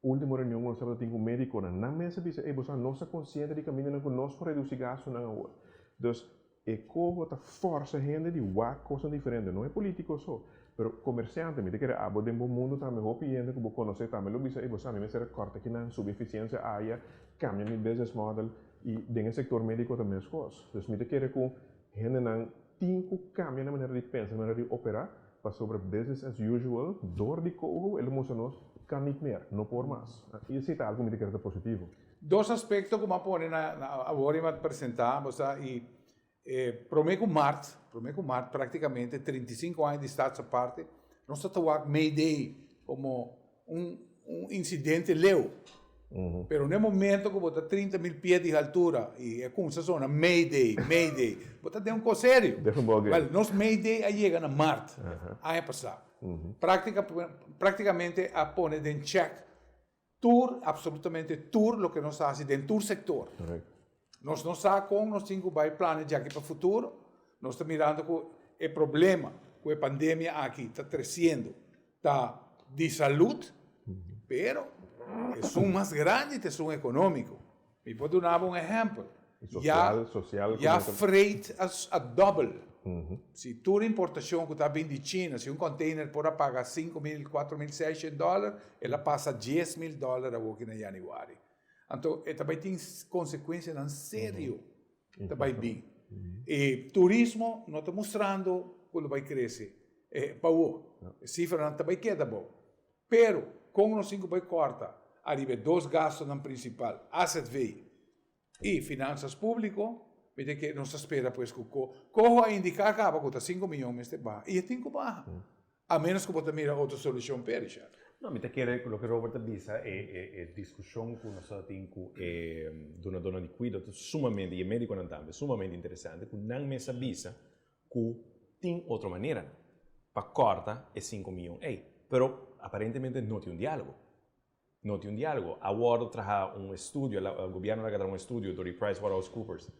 último reunion ku nos tabata tin ku médikonan, nan mes a bisa, ey bo sa nos ta konsiente di kamindanan ku nos por redusí gastunan awor. Dus e koho ta fòrsa hende di wak kosnan diferente, no e polítiko so, pero komersiante. Mi ta kere abo den bo mundu tambe hopi hende ku bo konosé tambe lo bisa, ey bo sa mi mester a kòrta kinan, subi efisiensia aya, kambia mi business model. I den e sektor médiko ta meskos. Dus mi ta kere ku hendenan tin ku kambia nan manera di pensa, nan manera di operá, pasobra business as usual dor di koho el a mustra nos kan nit mer, no por mas. I esei ta algu mi ta kere ta positivo. Dos aspekto ku mi a pone na awor i mi a presentá bo sa i e promé ku mart, promé ku mart praktikamente 35 aña di Staats Aparte nos ta ta wak May Day komo un un insidente leu. Pero n'e momento ku bo ta 30 mil pie di haltura i e kumsa sona May Day, May Day, bo ta den un kos serio. Different ball game. Wèl, nos May Day a yega na mart aña pasá. Práktika práktikamente a pone den chèk tur, absolutamente tur loke nos ta hasi den tur sektor. Nos no sa kon nos tin ku bai plania djaki pa futuro. Nos ta mirando ku e problema ku e pandemia aki ta tresiendo ta di salud, pero esun mas grandi ta esun ekonómiko. Mi por duna bo un ehèmpel. Social, social. Ya freight a dòbel. Si tur importashon ku ta bin di China, si un container por a paga 5.000, 4.600 dòler, el a pasa 10.000 dòler awoki na yanüari. Anto e ta bai tin konsekuensianan serio ta bai bin. E turismo no ta mustrando ku lo bai krese pa awor. E sifranan ta bai keda abou. Pero kon nos tin ku bai kòrta ariba e dos gastunan prinsipal, AZV i finansas públiko, mi ta ke nos ta spera pues ku Koho a indiká kaba ku ta sinku miyon mester baha i e tin ku baha. A menos ku bo ta mira otro solushon p'e, Richard. No, mi ta kere ku loke Robert ta bisa, e e diskushon ku nos ta tin ku e dunadónan di kuido ta sumamente, i e médikonan tambe, sumamente interesante ku nan mes a bisa ku tin otro maneranan pa kòrta e sinku miyon ei. Pero aparentemente no tin un diálogo. No tin un diálogo. A wòrdu traha un estudio, gobièrnu a laga traha un estudio dor di PricewaterhouseCoopers.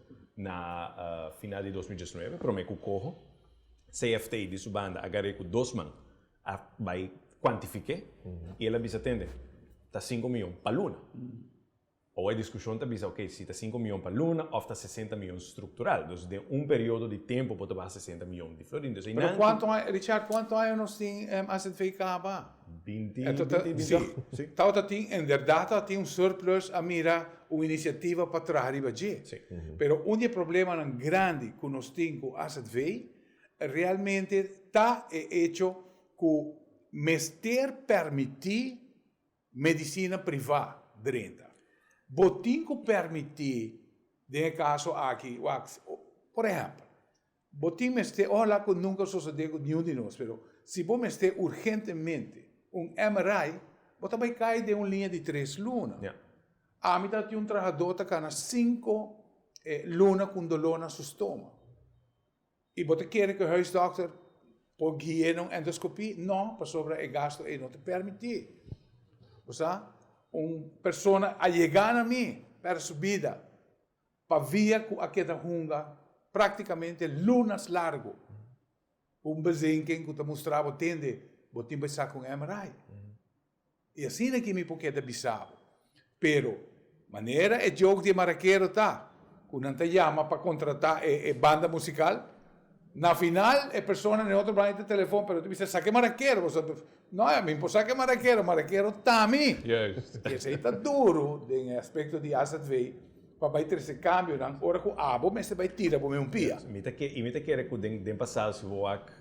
Na final di 2019, promé ku koho, CFT di su banda a gar'é ku dos man a bai kuantifik'é i el a bisa tende, ta sinku mion pa luna. Awo e diskushon ta bisa, oke, si ta sinku mion pa luna òf ta sesenta mion struktural. Dus den un periodo di tempu bo ta baha sesenta mion di florin. Dus einan. Pero kuantu aña, Richard, kuantu aña nos tin AZV kaba? Binti, binti, binti. Si. Tabata tin, inderdat tabata tin un surplus, a mira un inisiativa pa traha riba dje. Pero un di e problemanan grandi ku nos tin ku AZV realmente ta e echo ku mester permití medisina privá drenta. Bo tin ku permití den e kaso aki, wak, por ehèmpel, bo tin mester, ohalá ku nunka sosodé ku niun di nos, pero si bo mester urgentemente un MRI, bo ta bai kai den un liña di tres luna. Ami ta tin un trahadó ta kana sinku luna ku un doló na su stoma. I bo ta kere ku e huisdòkter por gui'é na un endoscopie? No, pasobra e gasto ei no ta permití. Bo sa, un persona a yegá na mi, pèrdè su bida, pa via ku a keda hunga práktikamente lunas largu. Un bezinken ku ta mustra bo tende, bo tin bai saka un MRI. I asina ki mi por keda bisa bo. Pero, manera e joke di e marakero ta, ku nan ta yama pa kontratá e banda musikal, na final e persona na e otro banda ta telefon, pero ta bisa, Saka e marakero! Bo sa, No, mi no por saka e marakero, marakero ta mi! I esei ta duru den e aspekto di AZV. Pa bai trese kambionan ora ku abo mester bai tira bo meun pia. Mi ta ke i mi ta kere ku den den pasado si bo wak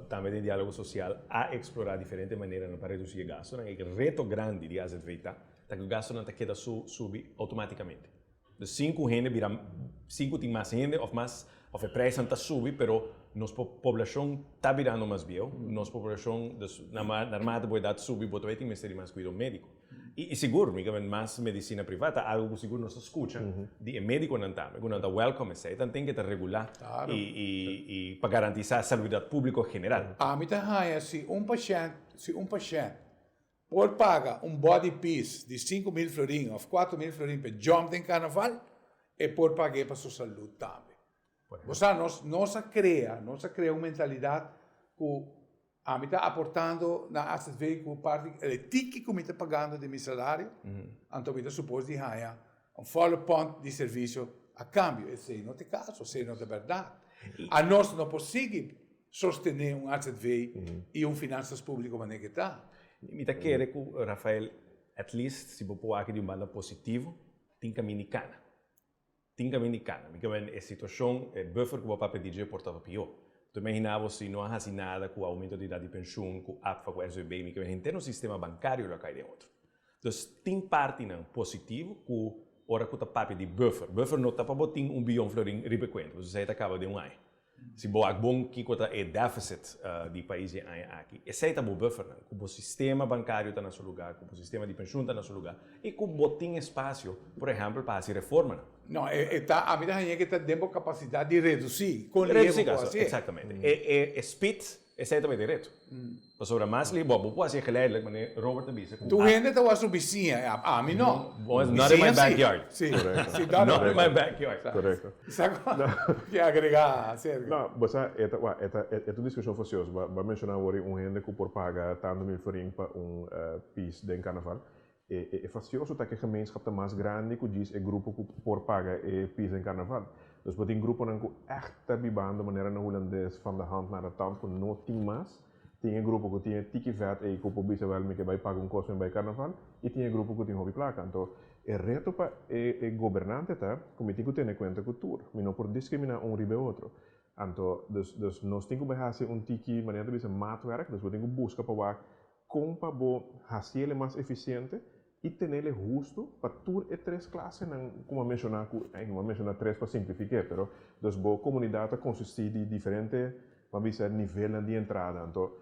tambe den dialogo sosial a eksplorá diferente maneranan pa redusí e gastunan. E reto grandi di AZV ta ta ku e gastunan ta keda su subi outomátikamente. Dus sin ku hende bira sin ku tin mas hende òf mas òf e preisnan ta subi pero nos poblashon ta birando mas bieu, nos poblashon dus narmate bo edat subi bo ta bai tin mester di mas kuido médiko. I sigur, mi ta mas medisina privá ta algu ku sigur nos ta skucha di e médikonan tambe, ku nan ta wèlkòm esei, tan ten ke ta regulá i pa garantisá salubridat públiko general. Ami ta haña si un pashènt, si un pashènt por paga un body piece di 5000 florin òf 4000 florin pa e jump den karnaval, e por pag'é pa su salud tambe. Bo sa, nos nos a krea, nos a krea un mentalidat ku Ami ta aportando na AZV ku parti e tiki ku mi ta pagando di mi salario, anto mi ta supos di haña un volle pond di servisio a kambio. Esei no ta e kaso, esei no ta bèrdat. Anos no por sigui sostené un AZV i un finansas públiko manera ke ta. Mi ta kere ku, Rafael, at least si bo por wak di un banda positivo, tin kaminda di kana. Tin kaminda di kana. Mi ke men e situashon, e buffer ku bo papia di dje por tabata pió. Bo ta imaginá bo si no a hasi nada ku oumento di edat di penshun, ku APFA, ku SVB, mi ke men henter nos sistema bankario lo a kai den otro. Dus tin partinan positivo ku ora ku ta papia di buffer. Buffer no ta pa bo tin un biyon florin riba e kuenta, pasobra esei ta kaba den un aña. Si bo wak bon kiko ta e deficit di pais e aña aki, esei ta bo buffernan, ku bo sistema bankario ta na su lugá, ku bo sistema di penshun ta na su lugá i ku bo tin espasio, por ehèmpel, pa hasi reformanan. No, e ta, ami ta haña ke ta den bo kapasidat di redusí kon lihé bo por hasié. Eksaktamente. E speed, esei ta bai derecho. Pasobra mas lihé, bo por hasié geleidelijk, manera Robert ta bisa. Tur hende ta wak su bisiña, ami no. Not in my backyard. Si, si, not in my backyard. Korekto. Sa ku ke agregá, Sergio? No, bo sa, e ta, wak, e ta, e ta un diskushon fasioso. Bo a menshoná awor un hende ku por paga tantu mil florin pa un pis den karnaval. E, e fasioso ta ku e gemeenschap ta mas grandi ku djis e grupo ku por paga e pis den karnaval. Dus bo tin gruponan ku ègt ta bibando manera na hulandes van de hand naar de tand ku no tin mas. Tin e grupo ku tin e tiki vèt ei ku por bisa wèl mi ke bai paga un kos mi bai karnaval i tin e grupo ku tin hopi plaka. Anto e reto pa e e gobernante ta ku mi tin ku tene kuenta ku tur. Mi no por diskriminá un riba e otro. Anto dus dus nos tin ku bai hasi un tiki manera ta bisa maatwerk, dus bo tin ku buska pa wak kon pa bo hasiel mas efisiente i tenel e hustu pa tur e tres klasenan ku mi a menshoná ku mi a menshoná tres pa simplifik'é pero dus bo komunidat ta konsistí di diferente mi a bisa nivelnan di entrada anto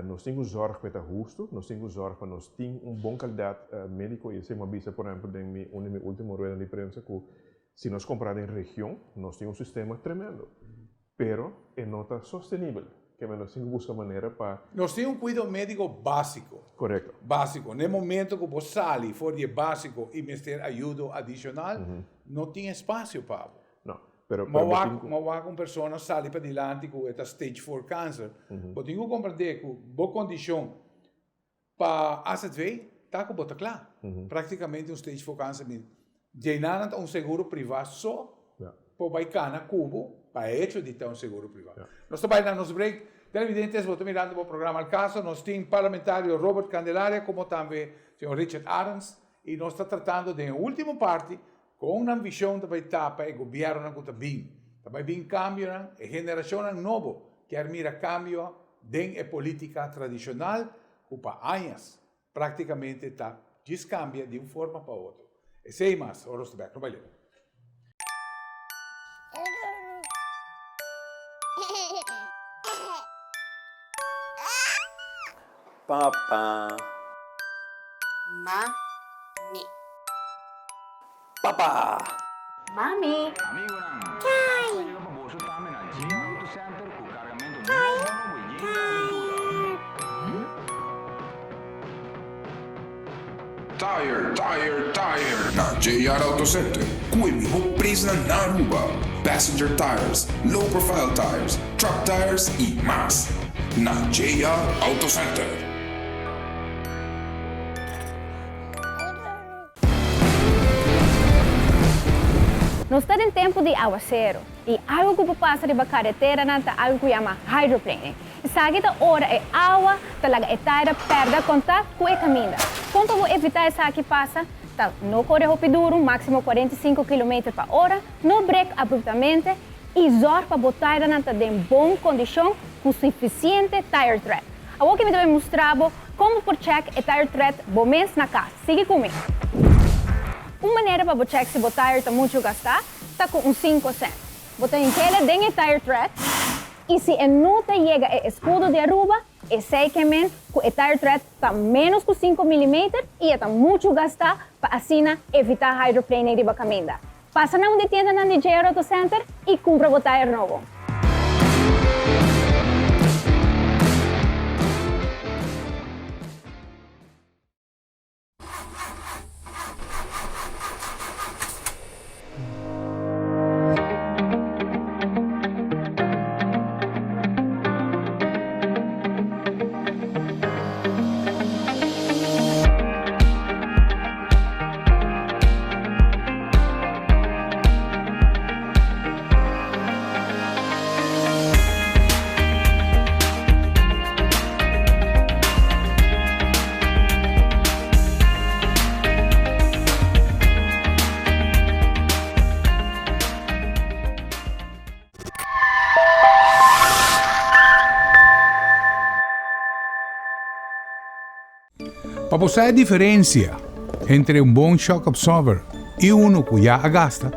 nos tin ku zòrg pa e ta hustu nos tin ku zòrg pa nos tin un bon kalidat médiko i esei mi a bisa por ehèmpel den mi un di mi último ruedanan di prensa ku si nos kompará den region nos tin un sistema tremendo. Pero e no ta sostenibel. Keme nos tin ku buska manera pa. Nos tin un kuido médiko básiko. Korekto. Básiko. Na e momento ku bo sali for di e básiko i mester ayudo adishonal, no tin espasio pa bo. No. Pero, Ma pero bo wak, tin ku. ma wak un persona sali padilanti ku e ta stage four cancer, bo tin ku komprendé ku bo kondishon pa azv ta ku bo ta kla. Praktikamente un stage four cancer mi djei nan ta un seguro privá so por bai kana ku bo pa e hecho di ta un seguro privá. Nos ta bai na nos break. Televidentes bo ta mirando bo programa Al Caso. Nos tin parlamentario Robert Candelaria komo tambe señor Richard Arends i nos ta tratando den e ultimo parti Kon nan vishon ta bai tapa e gobièrnunan ku ta bin? Ta bai bin kambionan? E generashonnan nobo kier mira kambio den e polítika tradishonal ku pa añas práktikamente ta djis kambia di un forma pa otro. Esei mas ora nos ta bèk. No bai leu. Papa. Mami. Papa. Mami. Kai. Kai. Tire, tire, tire! Na JR Auto Center, cu e miho prijsnan na Aruba. Passenger tires, low profile tires, truck tires y mas. Na JR Auto Center. Nos ta den tempu di awaseru y algo cu por pasa riba careteranan ta algo cu yama hydroplaning. Esaki ta ora e awa ta laga e taira pèrdè kontakt ku e kaminda. Kon pa bo evitá esaki pasa ta no kore hopi duru, máksimo 45 kilometer pa ora, no brek abruptamente i zòrg pa bo tairanan ta den bon kondishon ku sufisiente tire tread. Awor ki mi ta bai mustra bo kon bo por chèk e tire tread bo mes na kas. Sigui ku mi! Un manera pa bo chèk si bo tire ta muchu gastá ta ku un sinku sènt. Bo ta hink'ele den e tire tread. Y si e no ta yega e escudo di Aruba, esey ke men cu e tire tread ta menos cu cinco millimeter y e ta mucho gasta pa asina evita hydroplaning riba caminda. Pasa na un di tiendanan di JR Auto Center y cumpra bo tire nobo. Pa bo sa e diferencia entre un bon shock absorber y uno cu ya a gasta,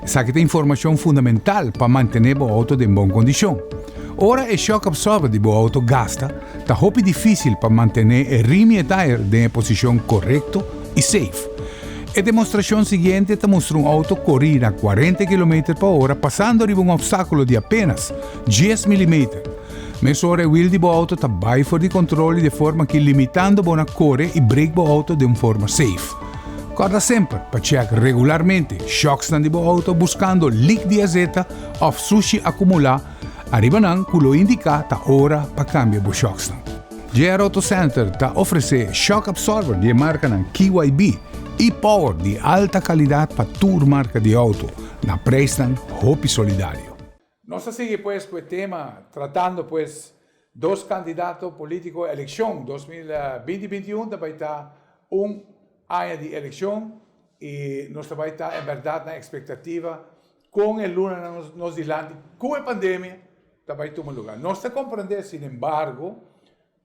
esaki ta informacion fundamental pa mantene bo auto den bon condicion. Ora e shock absorber di bo auto gasta, Ta hopi difísil pa mantené e rim i e tayer den e posishon korekto i safe. E demostrashon siguiente ta mustra un outo korí na kuarenta kilometer pa ora pasando riba un opstákulo di apenas dies milimeter. Mesora e wil di bo outo ta bai for di kontrol i de forma aki limitando bo na kore i brek bo outo den un forma safe. Kòrda semper pa chèk regularmente shòksnan di bo outo buskando lik di azeta òf sushi akumulá Ariba nan ku lo indiká ta ora pa kambia bo shòksnan. JR Auto Center ta ofresé shock absorber di e markanan KYB i Power di alta kalidat pa tur marka di outo na preisnan hopi solidario. Nos ta sigui pues ku e tema tratando pues dos kandidato politiko elekshon 2020 binti un ta bai ta un aña di elekshon i nos ta bai ta en bèrdat na ekspektativa Kon e lunanan nos dilanti ku e pandemia ta bai tuma luga. Nos ta komprendé sinembargo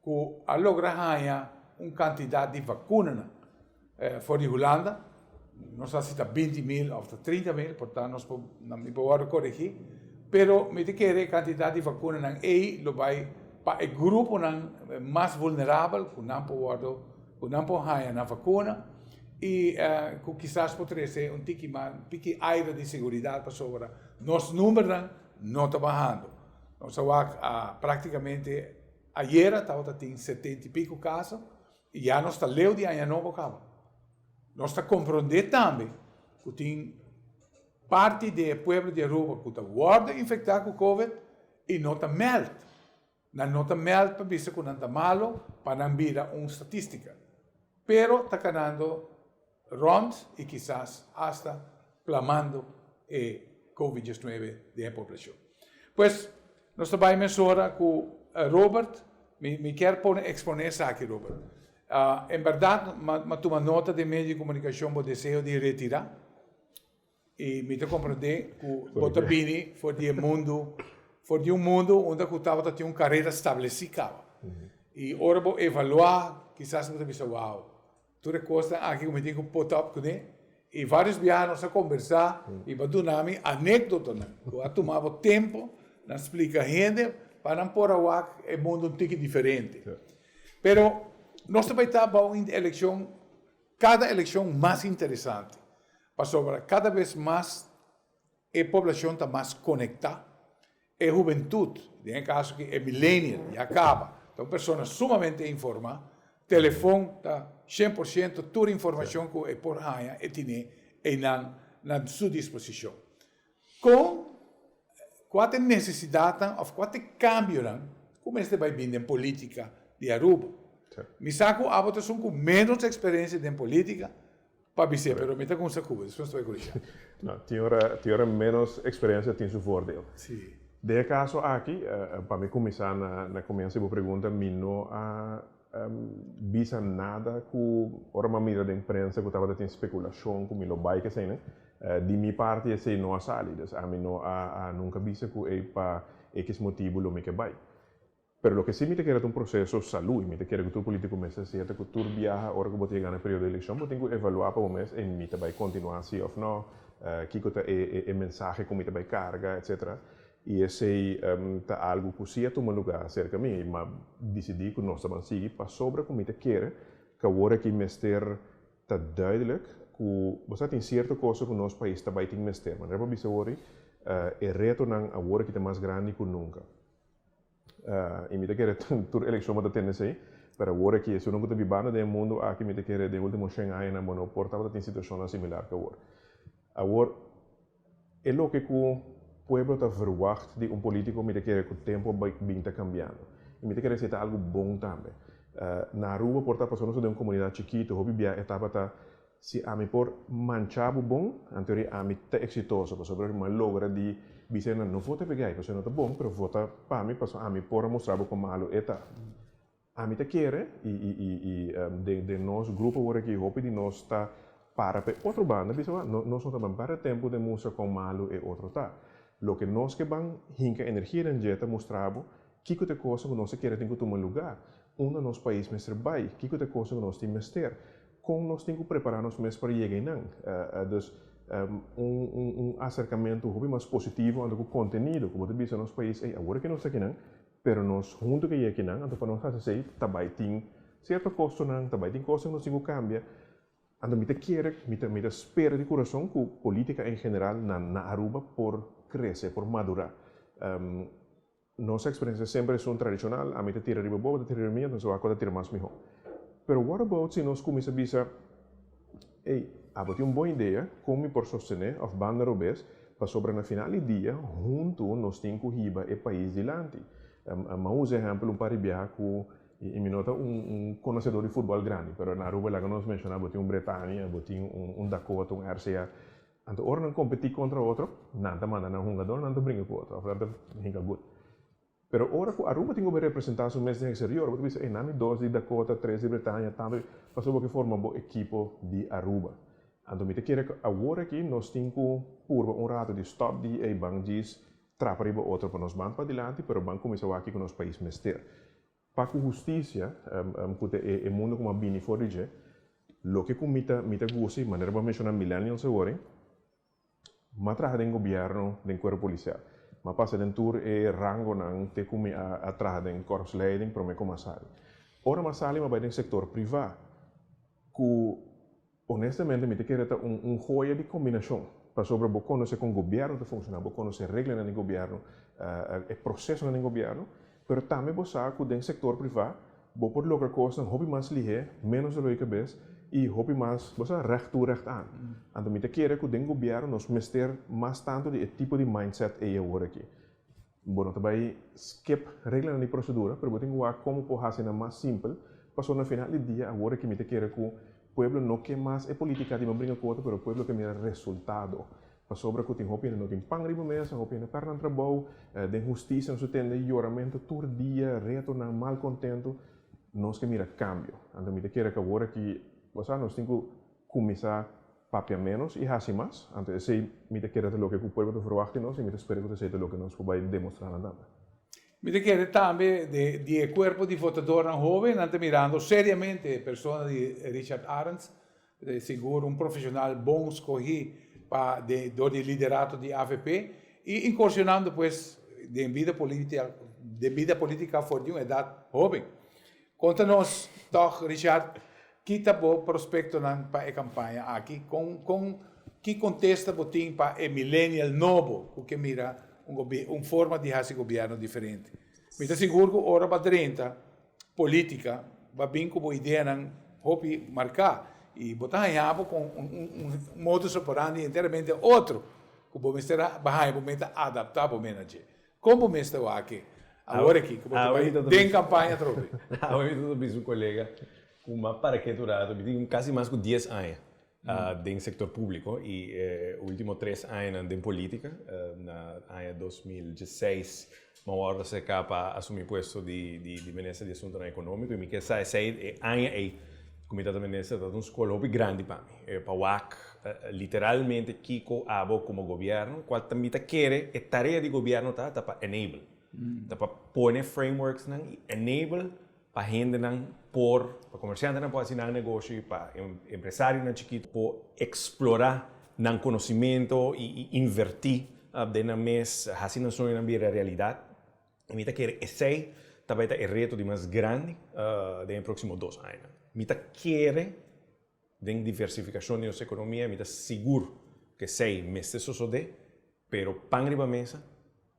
ku a logra haña un kantidat di vakunanan for di Hulanda, no sa si ta 20 mil òf ta 30 mil, por ta nos por mi por wòrdu koregí, pero mi ta kere e kantidat di vakunanan ei lo bai pa e gruponan mas vulnerabel ku nan por wòrdu ku nan por haña nan vakuna. I ku kisas por trese un tiki mas, un tiki aire di seguridat pasobra nos numbernan no ta bahando. Nos a wak praktikamente ayera tabata tin setenta i piko kaso i ya nos ta leu di aña nobo kaba. Nos ta komprondé tambe ku tin. parti di e pueblo di Aruba ku ta wòrdu infektá ku Covid i no ta mèld. Nan no ta mèld pa bisa ku nan ta malu pa nan bira un statistika. Pero ta kanando rònt i kisas asta plamando e Covid diesnuebe den e poblashon. Pues, nos ta bai mesora ku Robert. Mi mi kier pone eksponé esaki, Robert. En bèrdat, m'a tuma nota den medio di komunikashon bo deseo di retirá. I mi ta komprendé ku bo ta bini for di e mundu, for di un mundu unda ku tabata tin un karera stablesí kaba. I ora bo evaluá, kisas bo ta bisa, Wow, tur e kosnan aki ku mi tin ku put up kuné. I vários biaha nos a kombersá i bo a duna mi anékdotanan ku a tuma bo tempu na splika hende pa nan por a wak e mundu un tiki diferente. Pero nos ta bai ta bou un elekshon Kada elekshon mas interesante, pasobra kada bes mas e poblashon ta mas konektá. E hubentut, den e kaso aki e millennial, ya kaba, ta un persona sumamente informá. Telefon ta 100% tur informashon ku e por haña e tine einan na su disposishon. Kon, kua ta e nesesidatnan òf kua ta e kambionan ku mester bai bini den polítika di Aruba? Mi sa ku abo ta esun ku ménos eksperensia den polítika pa bis'é, pero mi ta kumsa ku bo, despues ta bai ku Richard. No, tin ora, tin ora ménos eksperensia tin su voordeel. Den e kaso aki, pa mi kuminsá na na komienso di bo pregunta, mi no a bisa nada ku ora mi a mira den prensa ku tabata tin spekulashon ku mi lo bai k'esei, Di mi parti esei no a sali, dus ami no a nunka bisa ku ei pa ekis motibu lo mi ke bai. Pero loke si mi ta kere ta un proseso salu i mi ta kere ku tur politiko mester hasi ta ku tur biaha ora ku bo ta yega na e periodo di elekshon bo tin ku evaluá pa bo mes ei mi ta bai kontinuá si òf no, kiko ta e mensahe ku mi ta bai karga etsetera. I esei ta algu ku si a tuma lugá serka mi i mi a disidí ku nos ta ban sigui pasobra ku mi ta kere ku awor aki mester Ta duidelijk ku bo sa tin sierto kosa ku nos pais ta bai tin mester. Manera bo bisa awor e retonan awor aki ta mas grandi ku nunka. I mi ta kere tur elekshon bo ta tende esei, pero awor aki esunnan ku ta bibando den e mundu aki mi ta kere den ultimo shen añanan bo no por tabata tin situashonnan similar ku awor. Awor E loke ku pueblo ta verwagt di un politiko mi ta kere ku tempu a bin ta kambiando. I mi ta kere esei ta algu bon tambe. Na Aruba por ta pasobra nos ta den un komunidat chikitu, hopi bia e tabata si ami por mancha bo bon, anto ri ami ta eksitoso pasobra mi a logra di bisa nan no vota p'e guy pasobra e no ta bon pero vota pa mi pasobra ami por a mustra bo kon malu e ta. Ami ta kere i i i i den den nos grupo awor aki hopi di nos ta para pa e otro banda bisa wak no nos no ta ban perde tempo den mustra kon malu e otro ta. Loke nos ke ban hinka energia den dje ta mustra bo kiko ta e cosa ku nos ta kere tin ku tuma luga, unda nos pais mester bai, kiko ta e cosa ku nos tin mester, kon nos tin ku prepara nos mes pa yega einan. Dus un un un aserkamentu hopi mas positivo anto ku kontenido ku bo ta bisa nos pais ey awor ke nos ta akinan Pero nos huntu ke yekinan, anto pa nos hasi esei ta bai tin sierto kostonan, ta bai tin kosnan ku nos tin ku kambia. Anto mi ta kere, mi ta mi ta spera di kurason ku politika en general na na Aruba por krese, por madurá. Nos eksperensia semper esun tradishonal, ami ta tira riba bo, bo ta tira riba mi, anto nos wak ku ta tira mas mihó. Pero what about si nos kuminsá bisa, Ey, abo tin un bon idea kon mi por sostené òf banda robes, pasobra na final di dia huntu nos tin ku hiba e pais dilanti. M'a usa ehèmpel un par di biaha ku, i mi no ta un un konosedor di futbòl grandi, pero na Aruba laga nos menshoná bo tin un Bretania, bo tin un Dakota, un RCA. Anto ora nan kompetí kontra otro, nan ta manda nan hungador, nan ta bringa ku otro òf nan ta hinka gol. Pero ora ku Aruba tin ku bai representá su mes den eksterior, bo ta bisa, ey, nami dos di Dakota, tres di Bretaña, tantu di, pasobra bo ke forma bo ekipo di Aruba. Anto mi ta kere ku awor aki nos tin ku purba un ratu di stòp di ey ban djis trapa riba otro pa nos ban padilanti, pero ban kuminsá wak kiko nos pais mester. Pa ku hustisia, ku ta e mundu ku mi a bini for di dje, loke ku mi ta mi ta gusta, i manera bo a menshoná millennials awor, M'a traha den gobierno, den cuerpo policial. M'a pasa den tur e rangonan te cu mi a traha den korpsleiding prome cu m'a sali. Ora m'a sali m'a bai den sector priva, cu honestamente mi ta kere ta un un joya di combinacion, pasobra bo conoce con gobierno ta funciona, bo conoce reglanan di gobierno, e procesonan den gobierno, pero tambe bo sa cu den sector priva. Bo por logra kosnan hopi mas lihé, ménos doló di kabes i hopi mas, bo sa, règt toe règt aan. Anto mi ta kere ku den gobièrnu nos mester mas tantu di e tipo di mindset ei awor aki. Bo no ta bai skip reglanan di prosedura, pero bo tin ku wak kon bo por hasi nan mas simpel, pasobra na final di dia awor aki mi ta kere ku pueblo no ke mas e politica di bo bringa ku otro, pero pueblo ke mira resultado. Pasobra ku tin hopi hende no tin pan riba mesa, hopi hende pèrdè nan trabou, den hustisia nos ta tende yoramentu tur dia, retonan, malkontentu. Nos ke mira kambio. Anto mi ta kere ku awor aki, bo sa, nos tin ku kuminsá papia ménos i hasi mas. Anto esei mi ta kere ta loke ku pueblo ta verwagt di nos i mi ta spera ku ta esei ta loke nos por bai demostrá nan tambe. Mi ta kere tambe di e kuerpo di votadornan hoben, nan ta mirando seriamente e persona di Richard Arends, Sigur un profesional bon scogi pa de dor di liderato di avp y incursionando pues den bida politica den bida politica for di un edad hoben. Conta nos tog Richard ki ta bo prospectonan pa e campaña aki? Con con ki contesta bo tin pa e millennial nobo cu ke mira un un forma di haci gobierno diferente? Mi ta sigur cu ora bo a drenta Politica, ba bin cu bo ideanan hopi marca y bo ta haña bo con un modus operandi enteramente otro cu bo mester a haña bo mester adapta bo mena dje. Con bo mester wak awor aki cu bo ta bay den campaña atrobe? Awe mi ta bisa un colega cu m'a para ketu rato, mi tin casi mas cu dies aña den sector publico y e ultimo tres añanan den politica. Na aña 2016 mi a wordo acerca pa asumi puesto di di minister di asuntonan economico y mi ke sa esey e aña ey cu mi tata minister tabata un scol hopi grandi pa mi pa wak literalmente kico abo como gobierno cual ta mi ta kere e tarea di gobierno ta ta pa enable ta pa pone frameworksnan y enable Pa hendenan por, pa komersiantenan por hasi nan negoshi, pa empresarionan chikitu por eksplorá nan konosimento i invertí den nan mes, hasi nan soñonan bira realidat. I mi ta kere esei ta bai ta e reto di mas grandi den e próksimo dos añanan. Mi ta kere den diversifikashon di nos ekonomia, mi ta sigur ku esei mester sosodé, Pero pan riba mesa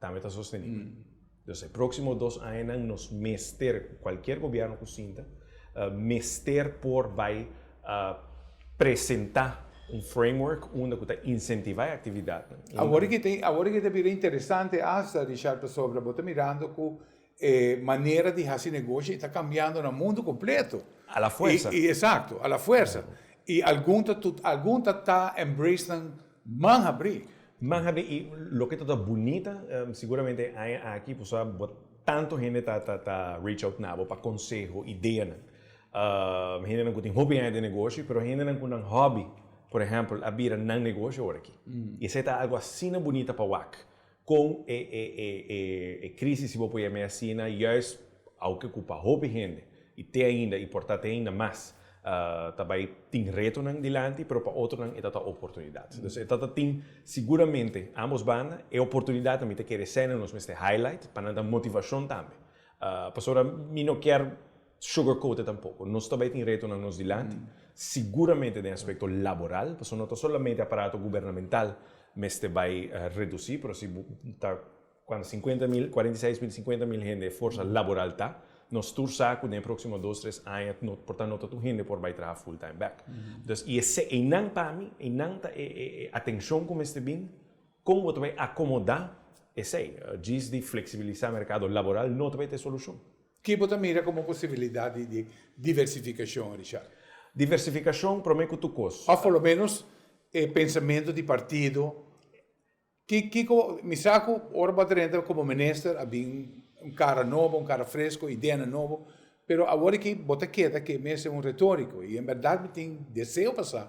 tambe ta sostenibel. Dus e próksimo dos añanan nos mester, kualkier gobièrnu ku sinta, mester por bai presentá un framework unda ku ta insentivá e aktividatnan. Awor ki ta awor ki ta bira interesante asta, Richard, pasobra bo ta mirando ku e manera di hasi negoshi ta kambiando na mundu kompleto. A la fuersa. I esakto, a la fuersa. I algun ta algun ta ta embrace nan Man habrí. Man habrí i loke ta ta bunita siguramente e aña aki pasobra bo tanto hende ta ta ta reach out na bo pa conseho, ideanan. Hendenan ku tin hopi aña den negoshi pero hendenan ku nan hobby por ehempel a bira nan negoshi ora aki. I esei ta algo asina bunita pa wak kon e e e e crisis si bo por yam'e asina juist aunke ku pa hopi hende i te ainda i por ta te ainda mas ta bai tin retonan dilanti pero pa otronan e ta ta oportunidat. Dus e ta ta tin siguramente ambos banda e oportunidatnan mi ta kere esei nan nos mester highlight pa nan ta motivashon tambe. Pasobra mi no kier sugarcoat e tampoco. Nos ta bai tin retonan nos dilanti siguramente den aspecto laboral pasobra no ta solamente aparato gubernamental mester bai reduci pero si bo ta Cuando 50 mil, 46 mil, 50 mil hende e forsa laboral ta, nos tur sa cu den e proximo dos, tres aña no, por ta no ta tur hende por bay traha full time bek. Dus y ese, eynan pa mi, eynan ta e, e, e atencion cu mester bin, con bo ta bay acomoda esey. Djis di flexibilisa mercado laboral no ta bay ta e solucion. Ki bo ta mira como posibilidad di, di diversificacion, Richard? Diversificacion prome cu tur cos. Of por lo menos e pensamento di partido. Ki kiko mi sa ku ora bo a drenta komo minister a bin un kara nobo, un kara fresko, ideanan nobo, pero awor aki bo ta keda ke mester un retoriko i en bèrdat mi tin deseo pa sa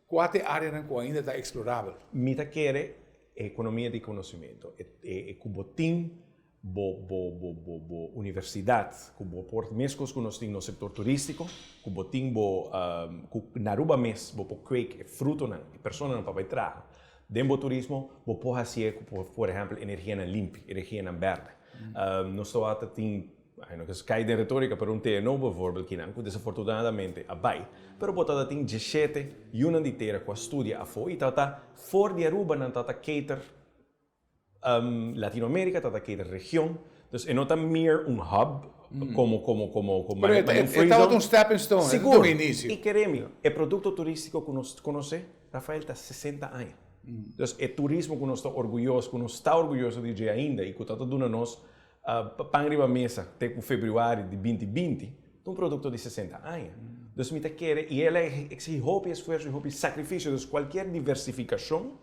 kua ta e areanan ku ainda ta eksplorabel. Mi ta kere e ekonomia di konosementu, e ku bo tin bo bo bo bo bo universidad ku bo por meskos ku nos tin nos sektor turístiko ku bo tin bo ku na Aruba mes bo por kweek e frutonan e personanan pa bai traha den bo turismo bo por hasié ku por por ehèmpel energianan limpi energianan bèrdè nos tabata tin ay no ke kai den retórika pero un TNO bijvoorbeeld kinan ku desafortunadamente a bai pero bo tabata tin diesshete yunan di tera ku a studia afó i tabata for di Aruba nan tabata cater Latinoamerica ta ta keda region, dus e no ta meer un hub. Como como como como Pero e tabata un stepping stone, Sigur, un inicio. Y keremi, e producto turistico cu nos conoce, Rafael, ta 60 aña. Dus e turismo cu nos ta orguyoso, cu nos ta orguyoso di dje ainda y cu ta ta duna nos pan riba mesa te cu februari di binti binti, ta un producto di 60 aña. Dus mi ta kere, y el a exigi hopi esfuerso y hopi sacrificio, dus cualkier diversificacion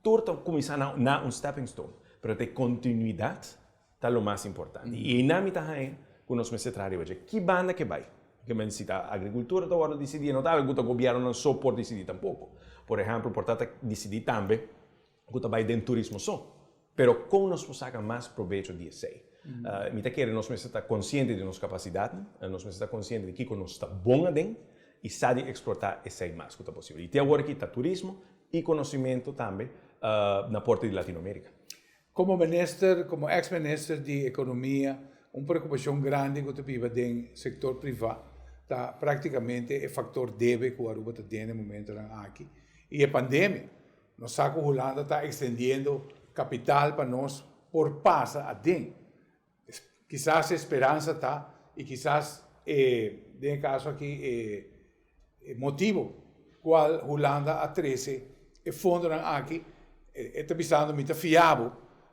tur ta cuminsa na un stepping stone, pero ta e continuidad ta lo mas importante. Y einan mi ta haña cu nos mester traha riba dje. Ki banda ke bay? Ke men si ta agricultura ta wordo dicidi, e no ta algo cu ta gobiernonan so por dicidi tampoco. Por ehempel, por ta ta dicidi tambe cu ta bay den turismo so. Pero con nos por saca mas probecho di esey? Mi ta kere nos mester ta consciente di nos capacidadnan, nos mester ta consciente di kico nos ta bon aden y sa di explota esey mas cu ta posibel. Y te awor aki ta turismo y conocimento tambe na porta di Latinoamerica. Komo minister, komo eks minister di ekonomia, un preokupashon grandi ku ta biba den sektor privá ta praktikamente e faktor debe ku Aruba ta den e momentonan aki i e pandemia. Nos sa ku Hulanda ta ekstendiendo kapital pa nos por pasa aden. Kisas e speransa ta i kisas e den e kaso aki e e motibo kual Hulanda a trese e fondonan aki e ta bisando mi ta fia bo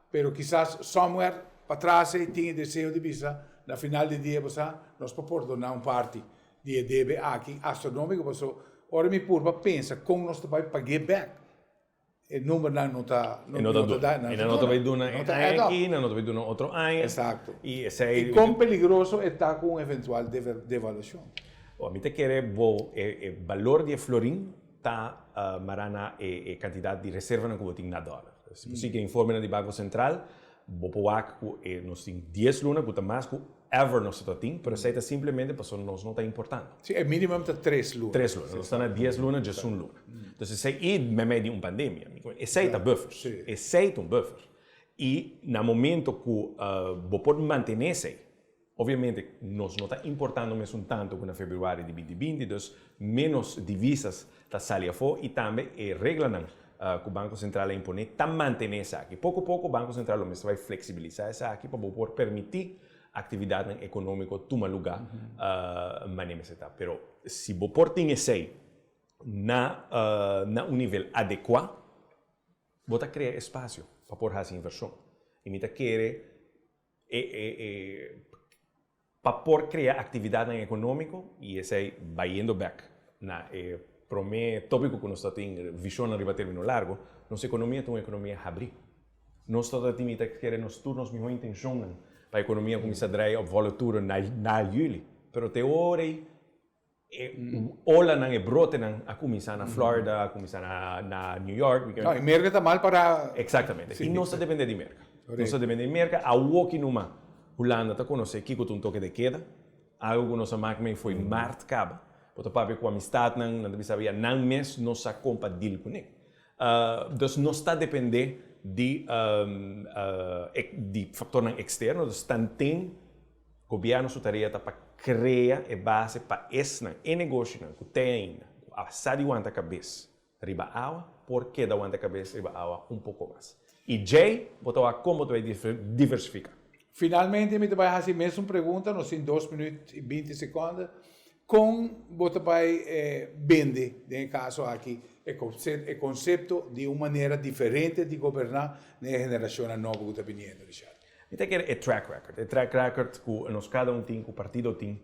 pero kisas somewhere patras ei tin e deseo di bisa na final di dia bo sa nos por pordona un parti di e debe aki astronomiko paso ora mi purba pensa kon nos ta bai pag'é bek. E numbernan no ta no ta duna. E no ta bai duna e aña aki, nan no ta bai duna otro aña. Exacto. Y esei. Y con peligroso e ta cu un eventual devaluacion? Bo, mi ta kere bo e balor di e florin ta mara na e cantidad di reservanan cu bo tin na dollar. Si bo sigui e informenan di Banco Central, bo por wak cu e nos tin dies luna cu ta mas cu ever nos ta tin, pero esei ta simplemente pasobra nos no ta importando. Sí, e minimum ta tres luna. Tres luna. Nos ta na dies luna, djesun luna. Entonces esei, i meimei di un pandemia. Esei ta buffer. Esei ta un buffer. I na momento ku bo por mantene esei, obviamente nos no ta importando mesun tanto ku na februari di binti binti, dus menos divisas ta sali afó i tambe e reglanan ku Banko Sentral a imponé ta mantené esaki. Poko poko Banko Sentral lo mester bai fleksibilisá esaki pa bo por permití aktividatnan ekonómiko tuma lugá manera mester ta. Pero si bo por tin esei na na un nivel adekuá, bo ta krea espasio pa por hasi invershon. I mi ta kere e e e pa por krea aktividatnan ekonómiko i esei bayendo bèk na e promé tópiko ku nos ta tin, vishonnan riba término largo, nos ekonomia ta un ekonomia habrí. Nos ta ta tin mi ta kere nos tur nos mihó intenshonnan pa ekonomia kuminsá drai òp volle toeren na na yüli, pero te ora ei E olanan, e brotenan a kuminsá na Florida, a kuminsá na na New York. No, e Merka ta mal pará. Eksaktamente. I nos ta dependé di Merka. Nos ta dependé di Merka. Awoki numa Hulanda ta konosé kiko ta un toke de keda. Algu ku nos a mak mei fo'i mart kaba. Bo ta papia ku amistatnan, nan ta bisa ya nan mes no sa kon pa deal kuné. Dus nos ta dependé di di faktornan eksterno. Dus tanten Gobierno su tarea ta pa crea e base pa esnan, e negoshinan cu te ainda, cu a sa di wanta cabes riba awa, por keda wanta cabes riba awa un poco mas. Y djey bo ta wak con bo ta bay diversifica. Finalmente mi ta bay haci mesun pregunta, nos tin dos minuut y binti seconde, con bo ta bay bende, den e caso aki, e concepto di un manera diferente di goberna na e generacionnan nobo cu ta biniendo, Richard? Mi ta kere e track record, e track record ku nos kada un tin, ku partido tin,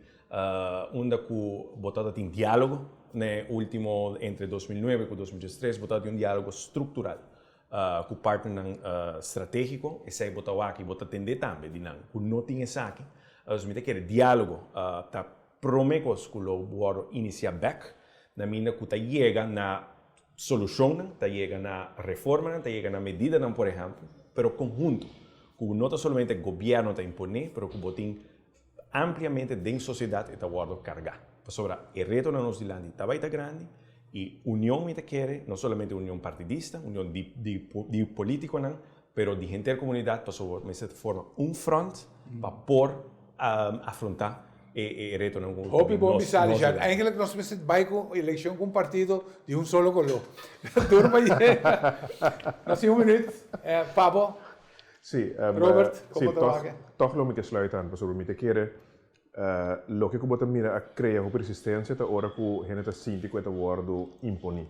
unda ku bo tabata tin dialogo na e ultimo entre 2009 ku 2013 bo tabata tin un dialogo struktural ku partnernan strategiko, esei bo ta wak i bo ta tende tambe di nan ku no tin esaki. Dus mi ta kere dialogo ta prome kos ku lo wòrdu inisiá bèk na minda ku ta yega na Solushonnan ta yega na reformanan, ta yega na medidanan por ehèmpel, pero konhunto, ku no ta solamente gobièrnu ta imponé, pero ku bo tin ampliamente den sosiedat e ta wòrdu kargá. Pasobra e retonan nos dilanti ta bai ta grandi i union mi ta kere, no solamente union partidista, union di di polítikonan, pero di henter komunidat pasobra mester forma un front pa por afrontá e retonan ku Hopi bon bisa Richard. Eigenlijk nos mester bai ku elekshon ku un partido di un solo koló. Tur pa yega. Nos tin un minuut. Pabo. Sí, Robert, komo ta wak? Tòg lo mi ke sluit aan pasobra mi ta kere. Loke ku bo ta mira a krea hopi resistensia ta ora ku hende ta sinti ku e ta wòrdu imponí.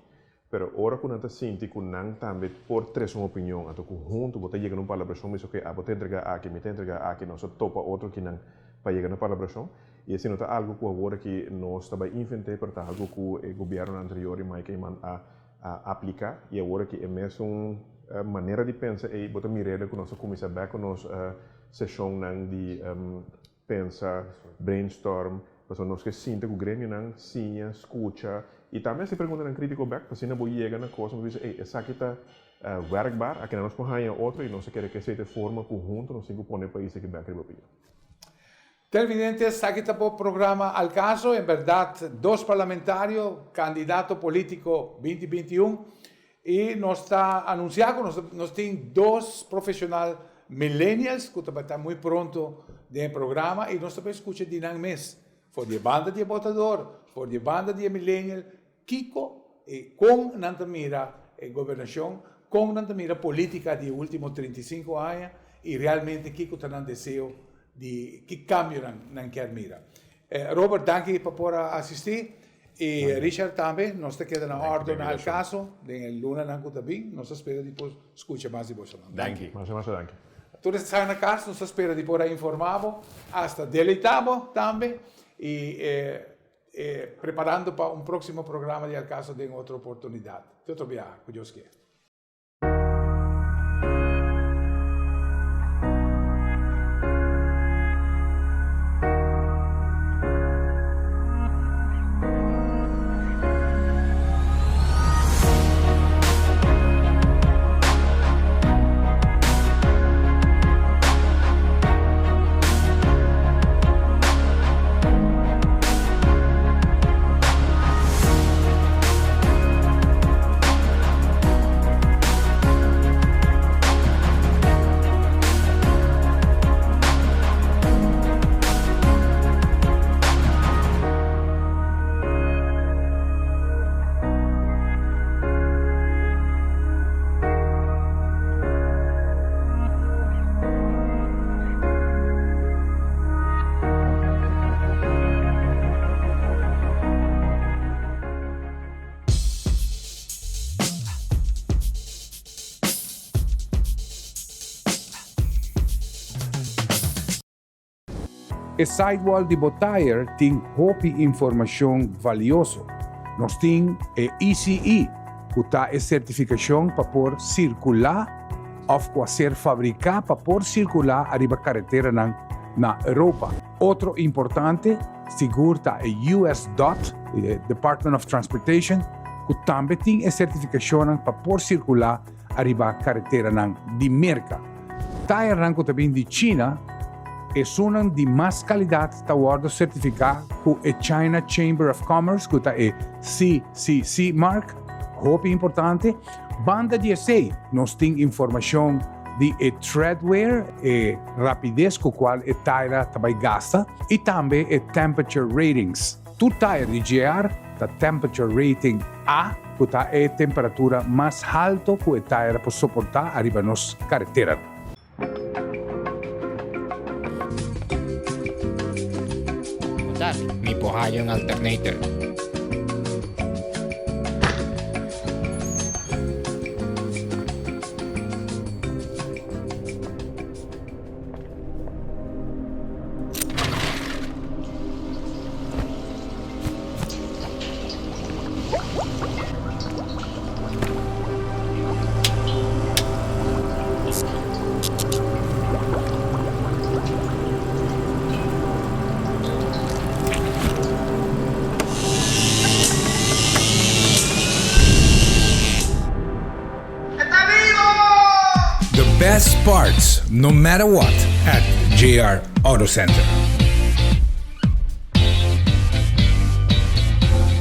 Pero ora ku nan ta sinti ku nan tambe por trese un opinion, anto ku huntu bo ta yega na un palabrashon, bisa oke, abo ta entregá aki, mi ta entregá aki, nos ta topa otro kinan pa yega na palabrashon. I esei no ta algu ku awor aki nos ta bai invent'é, pero ta algu ku e gobièrnunan anterior i Mike Eman a apliká. I awor aki e mesun manera di pensa ei bo ta mir'é ku nos a kuminsá bèk ku nos seshonnan di pensa, brainstorm, pasobra nos ke sinta ku gremionan, siña, skucha i tambe hasi preguntanan krítiko bèk pa asina bo yega na kos bo bisa, ey, esaki ta werkbaar, akina nos por haña otro i nos ta kere ku esei ta e forma ku huntu nos tin ku pone e pais aki bèk riba pia. Televidente, esaki ta bo programa Al Caso, en berdad dos parlamentario, candidato politico binti 21 y nos ta anuncia cu nos tin dos profesional millennials cu ta bay ta muy pronto den e programa y nos ta bay scucha di nan mes, for di e banda di e botador, for di e banda di e millennial, kico y con nan ta mira e gobernacion, con nan ta mira politica di e ultimo 35 aña y realmente kico ta nan deseo di ki cambionan nan kier mira. Robert, danki pa por a asisti y Richard tambe, nos ta keda na ordo na al caso den e lunanan cu ta bin, nos ta spera di por scucha mas di bosonan. Danki. Masha masha danki. Tur esnan na cas nos ta spera di por a informa bo, hasta deleita bo tambe y preparando pa un proximo programa di Al Caso den otro oportunidad. Te otro biaha, cu Dios kier. E sidewall di bo tire tin hopi informacion valioso. Nos tin e ECE, cu ta e certificacion pa por circula of cu a ser fabrica pa por circula ariba careteranan na Europa. Otro importante sigur ta e US dot, e Department of Transportation, cu tambe tin e certificacionnan pa por circula ariba careteranan di Merca. Tayernan cu ta bin di China, esunnan di mas calidad ta wordo certifica cu e China Chamber of Commerce, cu ta e CCC mark, hopi importante. Banda di esey, nos tin informacion di e treadwear, e rapidez cu cual e taira ta bay gasta, y tambe e temperature ratings. Tur tair di GR ta temperature rating A, cu ta e temperatura mas halto cu e taira por soporta ariba nos careteranan. Mi por haya un alternator. The best parts no matter what at JR Auto Center.